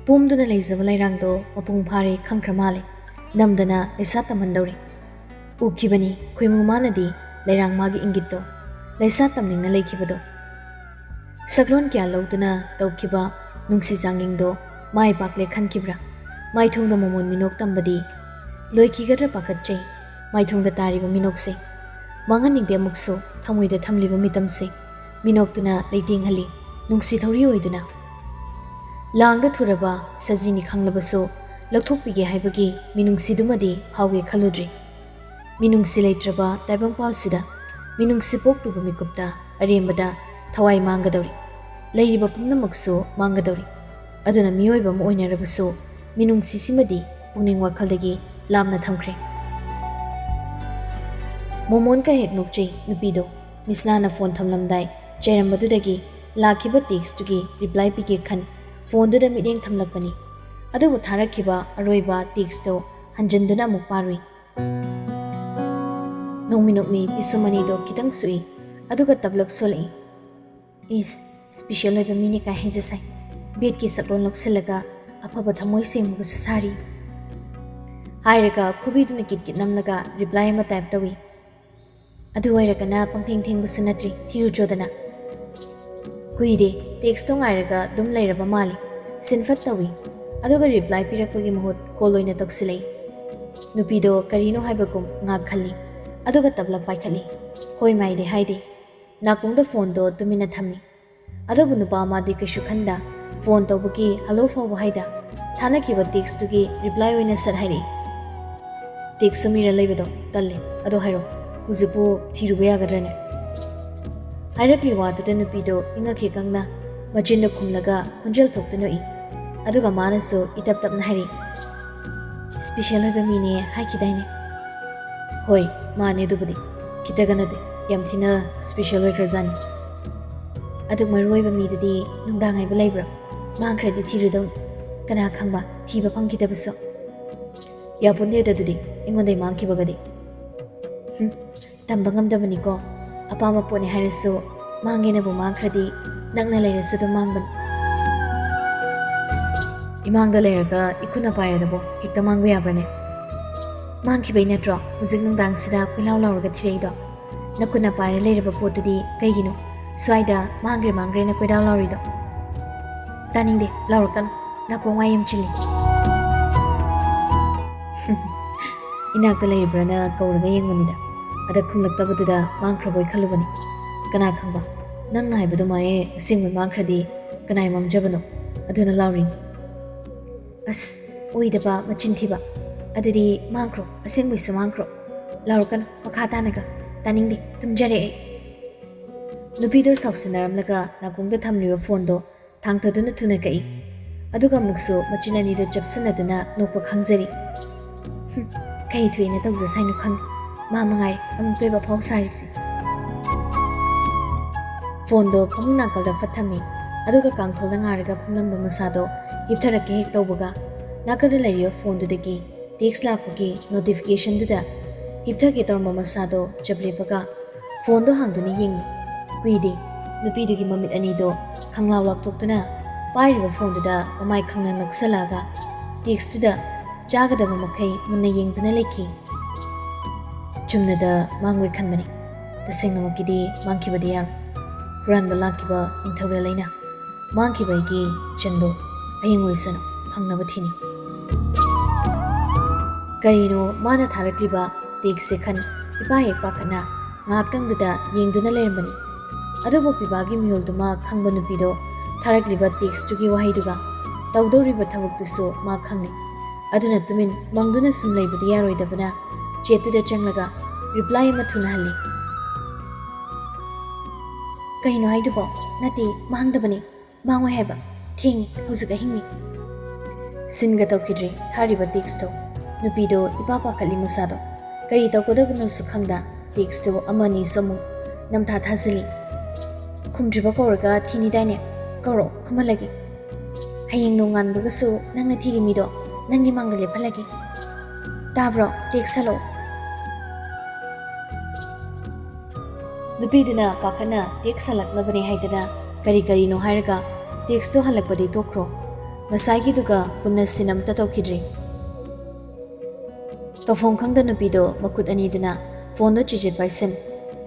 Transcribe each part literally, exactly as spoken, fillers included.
ꯄꯣꯝꯗꯨꯅ ꯂꯩꯖꯕ ꯂꯩꯔꯥꯡꯗꯣ ꯃꯄꯨꯡ ꯐꯥꯔꯦ ꯈꯪꯈ꯭ꯔ ꯃꯥꯜꯂꯦ꯫ ꯅꯝꯗꯅ ꯂꯩꯁꯥ ꯇꯝꯍꯟꯗꯧꯔꯦ꯫ ꯎꯈꯤꯕꯅꯤ ꯈꯣꯏꯃꯨ ꯃꯥꯅꯗꯤ ꯂꯩꯔꯥꯡ ꯃꯥꯒꯤ ꯏꯪꯒꯤꯠꯇꯣ꯫ ꯂꯩꯁꯥ ꯇꯝꯅꯤꯡꯅ ꯂꯩꯈꯤꯕꯗꯣ꯫ ꯁꯛꯂꯣꯟ ꯀꯌꯥ ꯂꯧꯗꯨꯅ ꯇꯧꯈꯤꯕ ꯅꯨꯡꯁꯤ ꯆꯥꯡꯌꯦꯡꯗꯣ ꯃꯥꯏ ꯄꯥꯛꯂꯦ ꯈꯟꯈꯤꯕ꯭ꯔꯥ? ꯃꯥꯏꯊꯣꯡꯗ ꯃꯣꯃꯣꯟ ꯃꯤꯅꯣꯛ ꯇꯝꯕꯗꯤ ꯂꯣꯏꯈꯤꯒꯗ꯭ꯔꯥ ꯄꯥꯈꯠꯆꯩ꯫ ꯃꯥꯏꯊꯣꯡꯗ ꯇꯥꯔꯤꯕ ꯃꯤꯅꯣꯛꯁꯦ ꯃꯥꯡꯍꯟꯅꯤꯡꯗꯦ꯫ ꯑꯃꯨꯛꯁꯨ ꯊꯃꯣꯏꯗ ꯊꯝꯂꯤꯕ ꯃꯤꯇꯝꯁꯦ ꯃꯤꯅꯣꯛꯇꯨꯅ ꯂꯩꯇꯦꯡꯍꯜꯂꯤ, ꯅꯨꯡꯁꯤ ꯊꯧꯔꯤ ꯑꯣꯏꯗꯨꯅ꯫ ꯂꯥꯡꯗ ꯊꯨꯔꯕ ꯁꯖꯤꯅꯤ ꯈꯪꯂꯕꯁꯨ ꯂꯧꯊꯣꯛꯄꯤꯒꯦ ꯍꯥꯏꯕꯒꯤ ꯃꯤꯅꯨꯡꯁꯤꯗꯨꯃꯗꯤ ꯐꯥꯎꯒꯦ ꯈꯜꯂꯨꯗ꯭ꯔꯤ꯫ ꯃꯤꯅꯨꯡꯁꯤ ꯂꯩꯇ꯭ꯔꯕ ꯇꯥꯏꯕꯪꯄꯥꯜꯁꯤꯗ ꯃꯤꯅꯨꯡꯁꯤ ꯄꯣꯛꯂꯨꯕ ꯃꯤꯀꯨꯞꯇ ꯑꯔꯦꯝꯕꯗ ꯊꯋꯥꯏ ꯃꯥꯡꯒꯗꯧꯔꯤ꯫ ꯂꯩꯔꯤꯕ ꯄꯨꯝꯅꯃꯛꯁꯨ ꯃꯥꯡꯒꯗꯧꯔꯤ꯫ ꯑꯗꯨꯅ ꯃꯤꯑꯣꯏꯕ ꯑꯃ ꯑꯣꯏꯅꯔꯕꯁꯨ ꯃꯤꯅꯨꯡꯁꯤꯁꯤꯃꯗꯤ ꯄꯨꯛꯅꯤꯡ ꯋꯥꯈꯜꯗꯒꯤ ꯂꯥꯞꯅ ꯊꯝꯈ꯭ꯔꯦ꯫ ꯃꯣꯃꯣꯟꯀ ꯍꯦꯛ ꯅꯣꯛꯆꯩ ꯅꯨꯄꯤꯗꯣ꯫ ꯃꯤꯁꯅꯥꯅ ꯐꯣꯟ ꯊꯝꯂꯝꯗꯥꯏ ꯆꯩꯔꯝꯕꯗꯨꯗꯒꯤ ꯂꯥꯛꯈꯤꯕ ꯇꯦꯛꯁꯇꯨꯒꯤ ꯔꯤꯄ꯭ꯂꯥꯏ ꯄꯤꯒꯦ ꯈꯟ ꯐꯣꯟꯗꯨꯗ ꯃꯤꯠꯌꯦꯡ ꯊꯝꯂꯛꯄꯅꯤ꯫ ꯑꯗꯨꯕꯨ ꯊꯥꯔꯛꯈꯤꯕ ꯑꯔꯣꯏꯕ ꯇꯦꯛꯁꯇꯣ ꯍꯟꯖꯤꯟꯗꯨꯅ ꯑꯃꯨꯛ ꯄꯥꯔꯨꯏ꯫ ꯅꯣꯡꯃꯤ ꯅꯣꯛꯃꯤ ꯄꯤꯁꯨꯝ ꯑꯅꯤꯗꯣ ꯈꯤꯇꯪ ꯁꯨꯏ, ꯑꯗꯨꯒ ꯇꯞꯂꯞ ꯁꯣꯜꯂꯛꯏ꯫ "ꯏꯁ, ꯁ꯭ꯄꯤꯁꯦꯜ ꯑꯣꯏꯕ ꯃꯤꯅꯤ ꯀꯥꯏ ꯍꯥꯏꯖꯁꯥꯏ꯫ ꯕꯦꯠꯀꯤ ꯁꯛꯂꯣꯟ ꯂꯧꯁꯤꯜꯂꯒ ꯑꯐꯕ ꯊꯃꯣꯏ ꯁꯦꯡꯕꯒꯁꯨ ꯁꯥꯔꯤ꯫" ꯍꯥꯏꯔꯒ ꯈꯨꯕꯤꯗꯨꯅ ꯀꯤꯠ ꯀꯤꯠ ꯅꯝꯂꯒ ꯔꯤꯄ꯭ꯂꯥꯏ ꯑꯃ ꯇꯥꯏꯞ ꯇꯧꯏ꯫ "ꯑꯗꯨ ꯑꯣꯏꯔꯒꯅ ꯄꯪꯊꯦꯡ ꯊꯦꯡꯕꯁꯨ ꯅꯠꯇ꯭ꯔꯤ, ꯊꯤꯔꯨꯆꯣꯗꯅ꯫" ꯀꯨꯏꯗꯦ, ꯇꯦꯛꯁꯇꯣ ꯉꯥꯏꯔꯒ ꯑꯗꯨꯝ ꯂꯩꯔꯕ ꯃꯥꯜꯂꯤ꯫ ꯁꯤꯟꯐꯠ ꯇꯧꯏ, ꯑꯗꯨꯒ ꯔꯤꯄ꯭ꯂꯥꯏ ꯄꯤꯔꯛꯄꯒꯤ ꯃꯍꯨꯠ ꯀꯣꯜ ꯑꯣꯏꯅ ꯇꯧꯁꯤꯜꯂꯛꯏ꯫ ꯅꯨꯄꯤꯗꯣ ꯀꯔꯤꯅꯣ ꯍꯥꯏꯕꯒꯨꯝ ꯉꯥꯛ ꯈꯜꯂꯤ, ꯑꯗꯨꯒ ꯇꯞꯂꯞ ꯄꯥꯏꯈꯠꯂꯤ꯫ "ꯍꯣꯏ ꯃꯥꯏꯗꯤ ꯍꯥꯏꯗꯦ꯫" ꯅꯥꯀꯣꯡꯗ ꯐꯣꯟꯗꯣ ꯇꯨꯃꯤꯟꯅ ꯊꯝꯃꯤ꯫ ꯑꯗꯨꯕꯨ ꯅꯨꯄꯥ ꯑꯃꯗꯤ ꯀꯩꯁꯨ ꯈꯟꯗ, ꯐꯣꯟ ꯇꯧꯕꯒꯤ "ꯍꯜꯂꯣ" ꯐꯥꯎꯕ ꯍꯥꯏꯗ, ꯊꯥꯅꯈꯤꯕ ꯇꯦꯛꯁꯇꯨꯒꯤ ꯔꯤꯄ꯭ꯂꯥꯏ ꯑꯣꯏꯅ ꯁꯠ ꯍꯥꯏꯔꯛꯏ꯫ "ꯇꯦꯛꯁ ꯑꯃ ꯏꯔ ꯂꯩꯕꯗꯣ ꯇꯜꯂꯦ, ꯑꯗꯣ ꯍꯥꯏꯔꯣ, ꯍꯧꯖꯤꯛꯄꯨ ꯊꯤꯔꯨꯕ ꯌꯥꯒꯗ꯭ꯔꯅꯦ?" ꯍꯥꯏꯔꯛꯂꯤ ꯋꯥꯗꯨꯗ ꯅꯨꯄꯤꯗꯣ ꯏꯉꯛ ꯍꯦꯛ ꯉꯛꯅ ꯃꯆꯤꯟꯗꯣ ꯈꯨꯝꯂꯒ ꯈꯣꯟꯖꯦꯜ ꯊꯣꯛꯇ ꯅꯣꯛꯏ꯫ ꯑꯗꯨꯒ ꯃꯥꯅꯁꯨ ꯏꯇꯞ ꯇꯞꯅ ꯍꯥꯏꯔꯛꯏ, "ꯁ꯭ꯄꯤꯁꯦꯜ ꯑꯣꯏꯕ ꯃꯤꯅꯦ ꯍꯥꯏꯈꯤꯗꯥꯏꯅꯦ?" "ꯍꯣꯏ, ꯃꯥꯅꯦ, ꯑꯗꯨꯕꯨꯗꯤ ꯈꯤꯇꯒ ꯅꯠꯇꯦ, ꯌꯥꯝ ꯊꯤꯅ ꯁ꯭ꯄꯤꯁꯦꯜ ꯑꯣꯏꯈ꯭ꯔꯖꯥꯠꯅꯤ꯫ ꯑꯗꯨꯛ ꯃꯔꯨ ꯑꯣꯏꯕ ꯃꯤꯗꯨꯗꯤ ꯅꯨꯡꯗꯥꯡ ꯍꯥꯏꯕ ꯂꯩꯕ꯭ꯔꯣ? ꯃꯥꯡꯈ꯭ꯔꯗꯤ ꯊꯤꯔꯨꯗꯧꯅꯤ, ꯀꯅꯥ ꯈꯪꯕ ꯊꯤꯕ ꯐꯪꯈꯤꯗꯕꯁꯨ꯫ ꯌꯥꯄꯣꯟꯗꯦꯗ ꯑꯗꯨꯗꯤ, ꯑꯩꯉꯣꯟꯗꯩ ꯃꯥꯡꯈꯤꯕꯒꯗꯤ꯫ ꯍꯨꯝ, ꯇꯝꯕ ꯉꯝꯗꯕꯅꯤꯀꯣ꯫ ꯑꯄꯥꯝꯕ ꯄꯣꯠꯅꯤ ꯍꯥꯏꯔꯁꯨ, ꯃꯥꯡꯒꯦꯅꯕꯨ ꯃꯥꯡꯈ꯭ꯔꯗꯤ ꯅꯛꯅ ꯂꯩꯔꯁꯨ ꯑꯗꯨꯝ ꯃꯥꯡꯕꯅꯤ꯫ ꯏꯃꯥꯡꯗ ꯂꯩꯔꯒ ꯏꯈꯨꯠꯅ ꯄꯥꯏꯔꯗꯕꯣ ꯍꯦꯛꯇ ꯃꯥꯡꯕ ꯌꯥꯕ꯭ꯔꯅꯦ? ꯃꯥꯡꯈꯤꯕꯩ ꯅꯠꯇ꯭ꯔꯣ ꯍꯧꯖꯤꯛ ꯅꯨꯡꯗꯥꯡꯁꯤꯗ ꯀꯣꯏꯂꯥꯎ ꯂꯥꯎꯔꯒ ꯊꯤꯔꯛꯏꯗꯣ? ꯅꯈꯨꯠꯅ ꯄꯥꯏꯔ ꯂꯩꯔꯕ ꯄꯣꯠꯇꯨꯗꯤ ꯀꯩꯒꯤꯅꯣ ꯁ꯭ꯋꯥꯏꯗ ꯃꯥꯡꯈ꯭ꯔꯦ ꯃꯥꯡꯈ꯭ꯔꯦꯅ ꯀꯣꯏꯂꯥꯎ ꯂꯥꯎꯔꯤꯗꯣ? ꯇꯥꯅꯤꯡꯗꯦ, ꯂꯥꯎꯔꯛꯀꯅꯨ, ꯅꯥꯀꯣꯡ ꯋꯥ ꯌꯥꯝ ꯆꯤꯜꯂꯤ꯫ ꯏꯅꯥꯛꯇ ꯂꯩꯔꯤꯕ꯭ꯔꯥꯅ ꯀꯧꯔꯒ ꯌꯦꯡꯕꯅꯤꯗ, ꯑꯗ ꯈꯨꯝꯂꯛꯇꯕꯗꯨꯗ ꯃꯥꯡꯈ꯭ꯔꯕꯣꯏ ꯈꯜꯂꯨꯕꯅꯤ꯫ ꯀꯅꯥ ꯈꯪꯕ, ꯅꯪꯅ ꯍꯥꯏꯕ ꯑꯗꯨꯃꯥꯏ ꯑꯁꯦꯡꯕ ꯃꯥꯡꯈ꯭ꯔꯗꯤ ꯀꯅꯥꯏ ꯃꯥꯡꯖꯕꯅꯣ? ꯑꯗꯨꯅ ꯂꯥꯎꯔꯤꯅꯤ꯫ ꯑꯁ, ꯑꯣꯏꯗꯕ ꯃꯆꯤꯟ ꯊꯤꯕ꯫ ꯑꯗꯨꯗꯤ ꯃꯥꯡꯈ꯭ꯔꯣ, ꯑꯁꯦꯡꯕꯩꯁꯨ ꯃꯥꯡꯈ꯭ꯔꯣ꯫ ꯂꯥꯎꯔꯛꯀꯅꯨ, ꯃꯈꯥ ꯇꯥꯅꯒ꯫ ꯇꯥꯅꯤꯡꯗꯦ, ꯇꯨꯝꯖꯔꯦ ꯑꯩ꯫ ꯅꯨꯄꯤꯗꯣ ꯁꯥꯎꯁꯤꯟꯅꯔꯝꯂꯒ ꯅꯥꯀꯣꯡꯗ ꯊꯝꯂꯤꯕ ꯐꯣꯟꯗꯣ ꯊꯥꯡꯊꯗꯨꯅ ꯊꯨꯅ ꯀꯛꯏ꯫ ꯑꯗꯨꯒ ꯑꯃꯨꯛꯁꯨ ꯃꯆꯤꯟ ꯑꯅꯤꯗꯨ ꯆꯞꯁꯤꯟꯅꯗꯨꯅ ꯅꯣꯛꯄ ꯈꯪꯖꯔꯤ꯫ "ꯍꯨꯝ, ꯀꯩ ꯊꯣꯏꯅ ꯇꯧꯖꯁꯥꯏꯅꯣ ꯈꯪꯗꯦ꯫ ꯃꯥ ꯃꯉꯥꯏꯔꯦ ꯑꯃꯨꯛꯇꯣꯏꯕ ꯑꯐꯥꯎ ꯁꯥꯔꯤꯁꯦ꯫" ꯐꯣꯟꯗꯣ ꯐꯃꯨꯡ ꯅꯥꯀꯜꯗ ꯐꯠ ꯊꯝꯃꯤ꯫ ꯑꯗꯨꯒ ꯀꯥꯡꯊꯣꯜꯗ ꯉꯥꯔꯒ ꯐꯝꯂꯝꯕ ꯃꯁꯥꯗꯣ ꯍꯤꯞꯊꯔꯛꯀꯦ ꯍꯦꯛ ꯇꯧꯕꯒ, ꯅꯥꯀꯜꯗ ꯂꯩꯔꯤꯕ ꯐꯣꯟꯗꯨꯗꯒꯤ ꯇꯦꯛꯁ ꯂꯥꯛꯄꯒꯤ ꯅꯣꯇꯤꯐꯤꯀꯦꯁꯟꯗꯨꯗ ꯍꯤꯞꯊꯒꯦ ꯇꯧꯔꯝꯕ ꯃꯁꯥꯗꯣ ꯆꯞ ꯂꯦꯞꯄꯒ ꯐꯣꯟꯗꯣ ꯍꯥꯡꯗꯨꯅ ꯌꯦꯡꯉꯤ꯫ ꯀꯨꯏꯗꯦ, ꯅꯨꯄꯤꯗꯨꯒꯤ ꯃꯃꯤꯠ ꯑꯅꯤꯗꯣ ꯈꯪꯂꯥꯎ ꯂꯥꯎꯊꯣꯛꯇꯨꯅ ꯄꯥꯏꯔꯤꯕ ꯐꯣꯟꯗꯨꯗ ꯃꯃꯥꯏ ꯈꯪꯅ ꯅꯛꯁꯜꯂꯛꯑꯒ ꯇꯦꯛꯁꯇꯨꯗ ꯆꯥꯒꯗꯕ ꯃꯈꯩ ꯃꯨꯟꯅ ꯌꯦꯡꯗꯨꯅ ꯂꯩꯈꯤ꯫ ꯆꯨꯝꯅꯗ ꯃꯥꯡꯂꯣꯏ ꯈꯟꯕꯅꯤ꯫ ꯇꯁꯦꯡꯅꯃꯛꯀꯤꯗꯤ ꯃꯥꯡꯈꯤꯕꯗꯤ ꯌꯥꯔꯣꯏ꯫ ꯍꯨꯔꯥꯟꯕ ꯂꯥꯛꯈꯤꯕ ꯅꯤꯡꯊꯧꯔꯦꯜ ꯑꯩꯅ ꯃꯥꯡꯈꯤꯕ ꯑꯩꯒꯤ ꯆꯟꯗꯣ ꯍꯌꯦꯡ ꯑꯣꯏꯁꯅꯨ ꯐꯪꯅꯕ ꯊꯤꯅꯤ꯫ ꯀꯔꯤꯅꯣ ꯃꯥꯅ ꯊꯥꯔꯛꯂꯤꯕ ꯇꯦꯛꯁꯁꯦ ꯈꯟ ꯏꯄꯥ ꯍꯦꯛ ꯄꯥꯈꯠꯅ ꯉꯥꯏꯍꯥꯛꯇꯪꯗꯨꯗ ꯌꯦꯡꯗꯨꯅ ꯂꯩꯔꯝꯕꯅꯤ꯫ ꯑꯗꯨꯕꯨ ꯄꯤꯕꯥꯒꯤ ꯃꯤꯍꯨꯜꯗꯨꯃ ꯈꯪꯕ ꯅꯨꯄꯤꯗꯣ ꯊꯥꯔꯛꯂꯤꯕ ꯇꯦꯛꯁꯇꯨꯒꯤ ꯋꯥꯍꯩꯗꯨꯒ ꯇꯧꯗꯧꯔꯤꯕ ꯊꯕꯛꯇꯨꯁꯨ ꯃꯥ ꯈꯪꯂꯤ꯫ ꯑꯗꯨꯅ ꯇꯨꯃꯤꯟ ꯃꯪꯗꯨꯅ ꯁꯨꯝ ꯂꯩꯕꯗꯤ ꯌꯥꯔꯣꯏꯗꯕꯅ ꯆꯦꯠꯇꯨꯗ ꯆꯪꯂꯒ ꯔꯤꯄ꯭ꯂꯥꯏ ꯑꯃ ꯊꯨꯅ ꯍꯜꯂꯤ꯫ "ꯀꯩꯅꯣ ꯍꯥꯏꯗꯨꯕꯣ? ꯅꯠꯇꯦ, ꯃꯥꯡꯗꯕꯅꯤ꯫ ꯃꯥꯡꯉꯣꯏ ꯍꯥꯏꯕ꯫ ꯊꯦꯡꯉꯤ, ꯍꯧꯖꯤꯛ ꯑꯍꯤꯡꯅꯤ꯫" ꯁꯤꯟꯒ ꯇꯧꯈꯤꯗ꯭ꯔꯤ ꯊꯥꯔꯤꯕ ꯇꯦꯛꯁꯇꯣ꯫ ꯅꯨꯄꯤꯗꯣ ꯏꯄꯥ ꯄꯥꯈꯠꯂꯤ ꯃꯁꯥꯗꯣ꯫ ꯀꯔꯤ ꯇꯧꯒꯗꯕꯅꯣꯁꯨ ꯈꯪꯗ ꯇꯦꯛꯁꯇꯣ ꯑꯃ ꯑꯅꯤꯁꯨ ꯑꯃꯨꯛ ꯅꯝꯊꯥ ꯊꯥꯖꯤꯜꯂꯤ꯫ "ꯈꯨꯝꯗ꯭ꯔꯤꯕ ꯀꯧꯔꯒ ꯊꯤꯅꯤꯗꯥꯏꯅꯦ? ꯀꯧꯔꯣ, ꯈꯨꯝꯍꯜꯂꯒꯦ꯫ ꯍꯌꯦꯡ ꯅꯣꯡꯉꯥꯟꯕꯒꯁꯨ ꯅꯪꯅ ꯊꯤꯔꯤ ꯃꯤꯗꯣ ꯅꯪꯒꯤ ꯃꯥꯡꯗ ꯂꯦꯞꯍꯜꯂꯒꯦ꯫ ꯇꯥꯕ꯭ꯔꯣ? ꯇꯦꯛꯁ ꯍꯜꯂꯛꯑꯣ꯫" ꯅꯨꯄꯤꯗꯨꯅ ꯄꯥꯈꯠꯅ ꯇꯦꯛꯁ ꯍꯜꯂꯛꯅꯕꯅꯦ ꯍꯥꯏꯗꯅ ꯀꯔꯤ ꯀꯔꯤꯅꯣ ꯍꯥꯏꯔꯒ ꯇꯦꯛꯁꯇꯣ ꯍꯜꯂꯛꯄꯗꯤ ꯇꯣꯛꯈ꯭ꯔꯣ, ꯉꯁꯥꯏꯒꯤꯗꯨꯒ ꯄꯨꯟꯅ ꯁꯤꯟ ꯑꯃꯠꯇ ꯇꯧꯈꯤꯗ꯭ꯔꯤ꯫ ꯇꯧꯐꯝ ꯈꯪꯗ ꯅꯨꯄꯤꯗꯣ ꯃꯈꯨꯠ ꯑꯅꯤꯗꯨꯅ ꯐꯣꯟꯗꯣ ꯆꯤꯖꯤꯠ ꯄꯥꯏꯁꯤꯟ,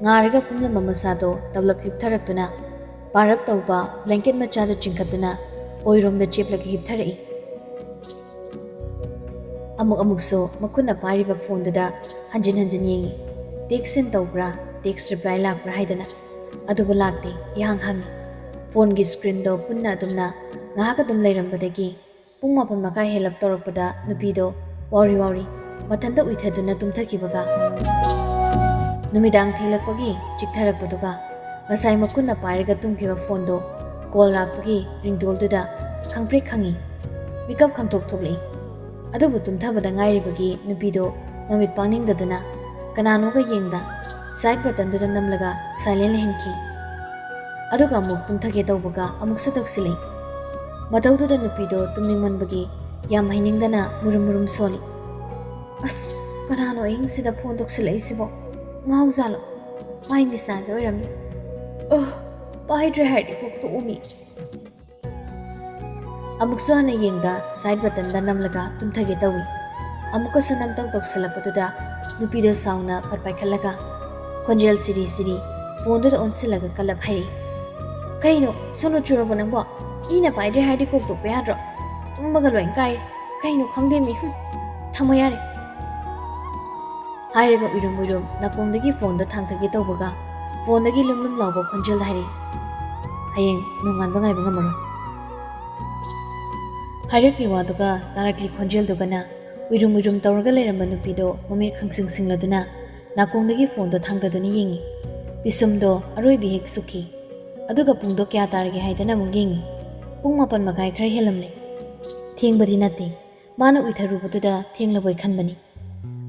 ꯉꯥꯔꯒ ꯄꯨꯝꯂꯝꯕ ꯃꯁꯥꯗꯣ ꯇꯞꯂꯞ ꯍꯤꯞꯊꯔꯛꯇꯨꯅ, ꯄꯥꯔꯞ ꯇꯧꯕ ꯕ꯭ꯂꯦꯡꯀꯦꯠ ꯃꯆꯥꯗꯨ ꯆꯤꯡꯈꯠꯇꯨꯅ ꯑꯣꯏꯔꯣꯝꯗ ꯆꯦꯞꯂꯒ ꯍꯤꯞꯊꯔꯛꯏ꯫ ꯑꯃꯨꯛ ꯑꯃꯨꯛꯁꯨ ꯃꯈꯨꯠꯅ ꯄꯥꯏꯔꯤꯕ ꯐꯣꯟꯗꯨꯗ ꯍꯟꯖꯤꯟ ꯍꯟꯖꯤꯟ ꯌꯦꯡꯏ꯫ ꯇꯦꯛꯁ ꯁꯦꯟ ꯇꯧꯕ꯭ꯔꯥ, ꯇꯦꯛꯁ ꯔꯤꯄ꯭ꯂꯥꯏ ꯂꯥꯛꯄ꯭ꯔꯥ ꯍꯥꯏꯗꯅ꯫ ꯑꯗꯨꯕꯨ ꯂꯥꯛꯇꯦ, ꯏꯍꯥꯡ ꯍꯥꯡꯏ꯫ ꯐꯣꯟꯒꯤ ꯁ꯭ꯀ꯭ꯔꯤꯟꯗꯣ ꯄꯨꯟꯅ ꯑꯗꯨꯝꯅ ꯉꯥꯏꯍꯥꯛ ꯑꯗꯨꯝ ꯂꯩꯔꯝꯕꯗꯒꯤ ꯄꯨꯡ ꯃꯥꯄꯟ ꯃꯈꯥꯏ ꯍꯦꯜꯂꯞ ꯇꯧꯔꯛꯄꯗ ꯅꯨꯄꯤꯗꯣ ꯋꯥꯎꯔꯤ ꯋꯥꯎꯔꯤ ꯃꯊꯟꯇ ꯎꯏꯊꯗꯨꯅ ꯇꯨꯝꯊꯈꯤꯕꯒ, ꯅꯨꯃꯤꯗꯥꯡ ꯊꯦꯡꯂꯛꯄꯒꯤ ꯆꯤꯛꯊꯔꯛꯄꯗꯨꯒ ꯉꯁꯥꯏ ꯃꯈꯨꯠꯅ ꯄꯥꯏꯔꯒ ꯇꯨꯝꯈꯤꯕ ꯐꯣꯟꯗꯣ ꯀꯣꯜ ꯂꯥꯛꯄꯒꯤ ꯔꯤꯡꯇꯣꯟꯗꯨꯗ ꯈꯪꯄ꯭ꯔꯦꯛ ꯈꯪꯏ꯫ ꯃꯤꯀꯞ ꯈꯪꯊꯣꯛ ꯊꯣꯛꯂꯛꯏ꯫ ꯑꯗꯨꯕꯨ ꯇꯨꯝꯊꯕꯗ ꯉꯥꯏꯔꯤꯕꯒꯤ ꯅꯨꯄꯤꯗꯣ ꯃꯃꯤꯠ ꯄꯥꯡꯅꯤꯡꯗꯗꯨꯅ ꯀꯅꯥꯅꯣꯒ ꯌꯦꯡꯗ ꯁꯥꯏꯠ ꯕꯇꯟꯗꯨꯗ ꯅꯝꯂꯒ ꯁꯥꯏꯂꯦꯟ ꯂꯩꯍꯟꯈꯤ꯫ ꯑꯗꯨꯒ ꯑꯃꯨꯛ ꯇꯨꯝꯊꯒꯦ ꯇꯧꯕꯒ ꯑꯃꯨꯛꯁꯨ ꯇꯧꯁꯤꯜꯂꯛꯏ꯫ ꯃꯇꯧꯗꯨꯗ ꯅꯨꯄꯤꯗꯣ ꯇꯨꯝꯅꯤꯡꯃꯟꯕꯒꯤ ꯌꯥꯝ ꯍꯩꯅꯤꯡꯗꯅ ꯃꯨꯔꯨꯝ ꯃꯨꯔꯨꯝ ꯁꯣꯜꯂꯤ꯫ "ꯑꯁ, ꯀꯅꯥꯅꯣ ꯑꯍꯤꯡꯁꯤꯗ ꯐꯣꯟ ꯇꯧꯁꯤꯜꯂꯛꯏꯁꯤꯕꯣ? ꯉꯥꯎꯖꯥꯠꯂꯣ? ꯃꯥꯏ ꯃꯤꯁꯅꯥꯁꯦ ꯑꯣꯏꯔꯝꯅꯤ꯫ ꯑꯣ, ꯄꯥꯏꯗ꯭ꯔꯦ ꯍꯥꯏꯔꯗꯤ ꯀꯣꯛ ꯇꯣꯛꯎꯃꯤ꯫" ꯑꯃꯨꯛꯁꯨ ꯍꯟꯅ ꯌꯦꯡꯗ ꯁꯥꯏꯠ ꯕꯇꯟꯗ ꯅꯝꯂꯒ ꯇꯨꯝꯊꯒꯦ ꯇꯧꯏ꯫ ꯑꯃꯨꯛꯀꯁꯨ ꯅꯝꯇꯧ ꯇꯧꯁꯤꯜꯂꯛꯄꯗꯨꯗ ꯅꯨꯄꯤꯗꯣ ꯁꯥꯎꯅ ꯐꯠ ꯄꯥꯏꯈꯠꯂꯒ ꯈꯣꯟꯖꯦꯜ ꯁꯤꯔꯤ ꯁꯤꯔꯤ ꯐꯣꯟꯗꯨꯗ ꯑꯣꯟꯁꯤꯜꯂꯒ ꯀꯜꯂꯞ ꯍꯥꯏꯔꯛꯏ꯫ "ꯀꯩꯅꯣ, ꯁꯣꯅꯣ ꯆꯨꯔꯕꯣ ꯅꯪꯕꯣ? ꯃꯤꯅ ꯄꯥꯏꯗ꯭ꯔꯦ ꯍꯥꯏꯔꯗꯤ ꯀꯣꯛ ꯇꯣꯛꯄ ꯌꯥꯗ꯭ꯔꯣ? ꯇꯨꯝꯕꯒ ꯂꯣꯏ ꯀꯥꯏꯔꯦ꯫ ꯀꯩꯅꯣ ꯈꯪꯗꯦ ꯃꯤ, ꯍꯨꯝ, ꯊꯝꯃꯣ ꯌꯥꯔꯦ꯫" ꯍꯥꯏꯔꯒ ꯎꯏꯔꯨꯝ ꯎꯏꯔꯨꯝ ꯅꯥꯀꯣꯡꯗꯒꯤ ꯐꯣꯟꯗꯣ ꯊꯥꯡꯊꯒꯦ ꯇꯧꯕꯒ ꯐꯣꯟꯗꯒꯤ ꯂꯨꯝ ꯂꯨꯝ ꯂꯥꯎꯕ ꯈꯣꯟꯖꯦꯜꯗ ꯍꯥꯏꯔꯛꯏ, "ꯍꯌꯦꯡ ꯅꯣꯡꯉꯥꯟꯕ ꯉꯥꯏꯕ ꯉꯝꯃꯔꯣꯏ꯫" ꯍꯥꯏꯔꯛꯂꯤ ꯋꯥꯗꯨꯒ ꯇꯥꯔꯛꯂꯤ ꯈꯣꯟꯖꯦꯜꯗꯨꯒꯅ ꯎꯏꯔꯨꯝ ꯎꯏꯔꯨꯝ ꯇꯧꯔꯒ ꯂꯩꯔꯝꯕ ꯅꯨꯄꯤꯗꯣ ꯃꯃꯤꯠ ꯈꯪꯁꯤꯡ ꯁꯤꯡꯂꯗꯨꯅ ꯅꯥꯀꯣꯡꯗꯒꯤ ꯐꯣꯟꯗꯣ ꯊꯥꯡꯗꯗꯨꯅ ꯌꯦꯡꯉꯤ꯫ ꯄꯤꯁꯨꯝꯗꯣ ꯑꯔꯣꯏꯕꯤ ꯍꯦꯛ ꯁꯨꯛꯈꯤ꯫ ꯑꯗꯨꯒ ꯄꯨꯡꯗꯣ ꯀꯌꯥ ꯇꯥꯔꯒꯦ ꯍꯥꯏꯗꯅ ꯑꯃꯨꯛ ꯌꯦꯡꯉꯤ꯫ ꯄꯨꯡ ꯃꯥꯄꯟ ꯃꯈꯥꯏ ꯈꯔ ꯍꯦꯜꯂꯝꯂꯦ꯫ ꯊꯦꯡꯕꯗꯤ ꯅꯠꯇꯦ꯫ ꯃꯥꯅ ꯎꯏꯊꯔꯨꯕꯗꯨꯗ ꯊꯦꯡꯂꯕꯣꯏ ꯈꯟꯕꯅꯤ꯫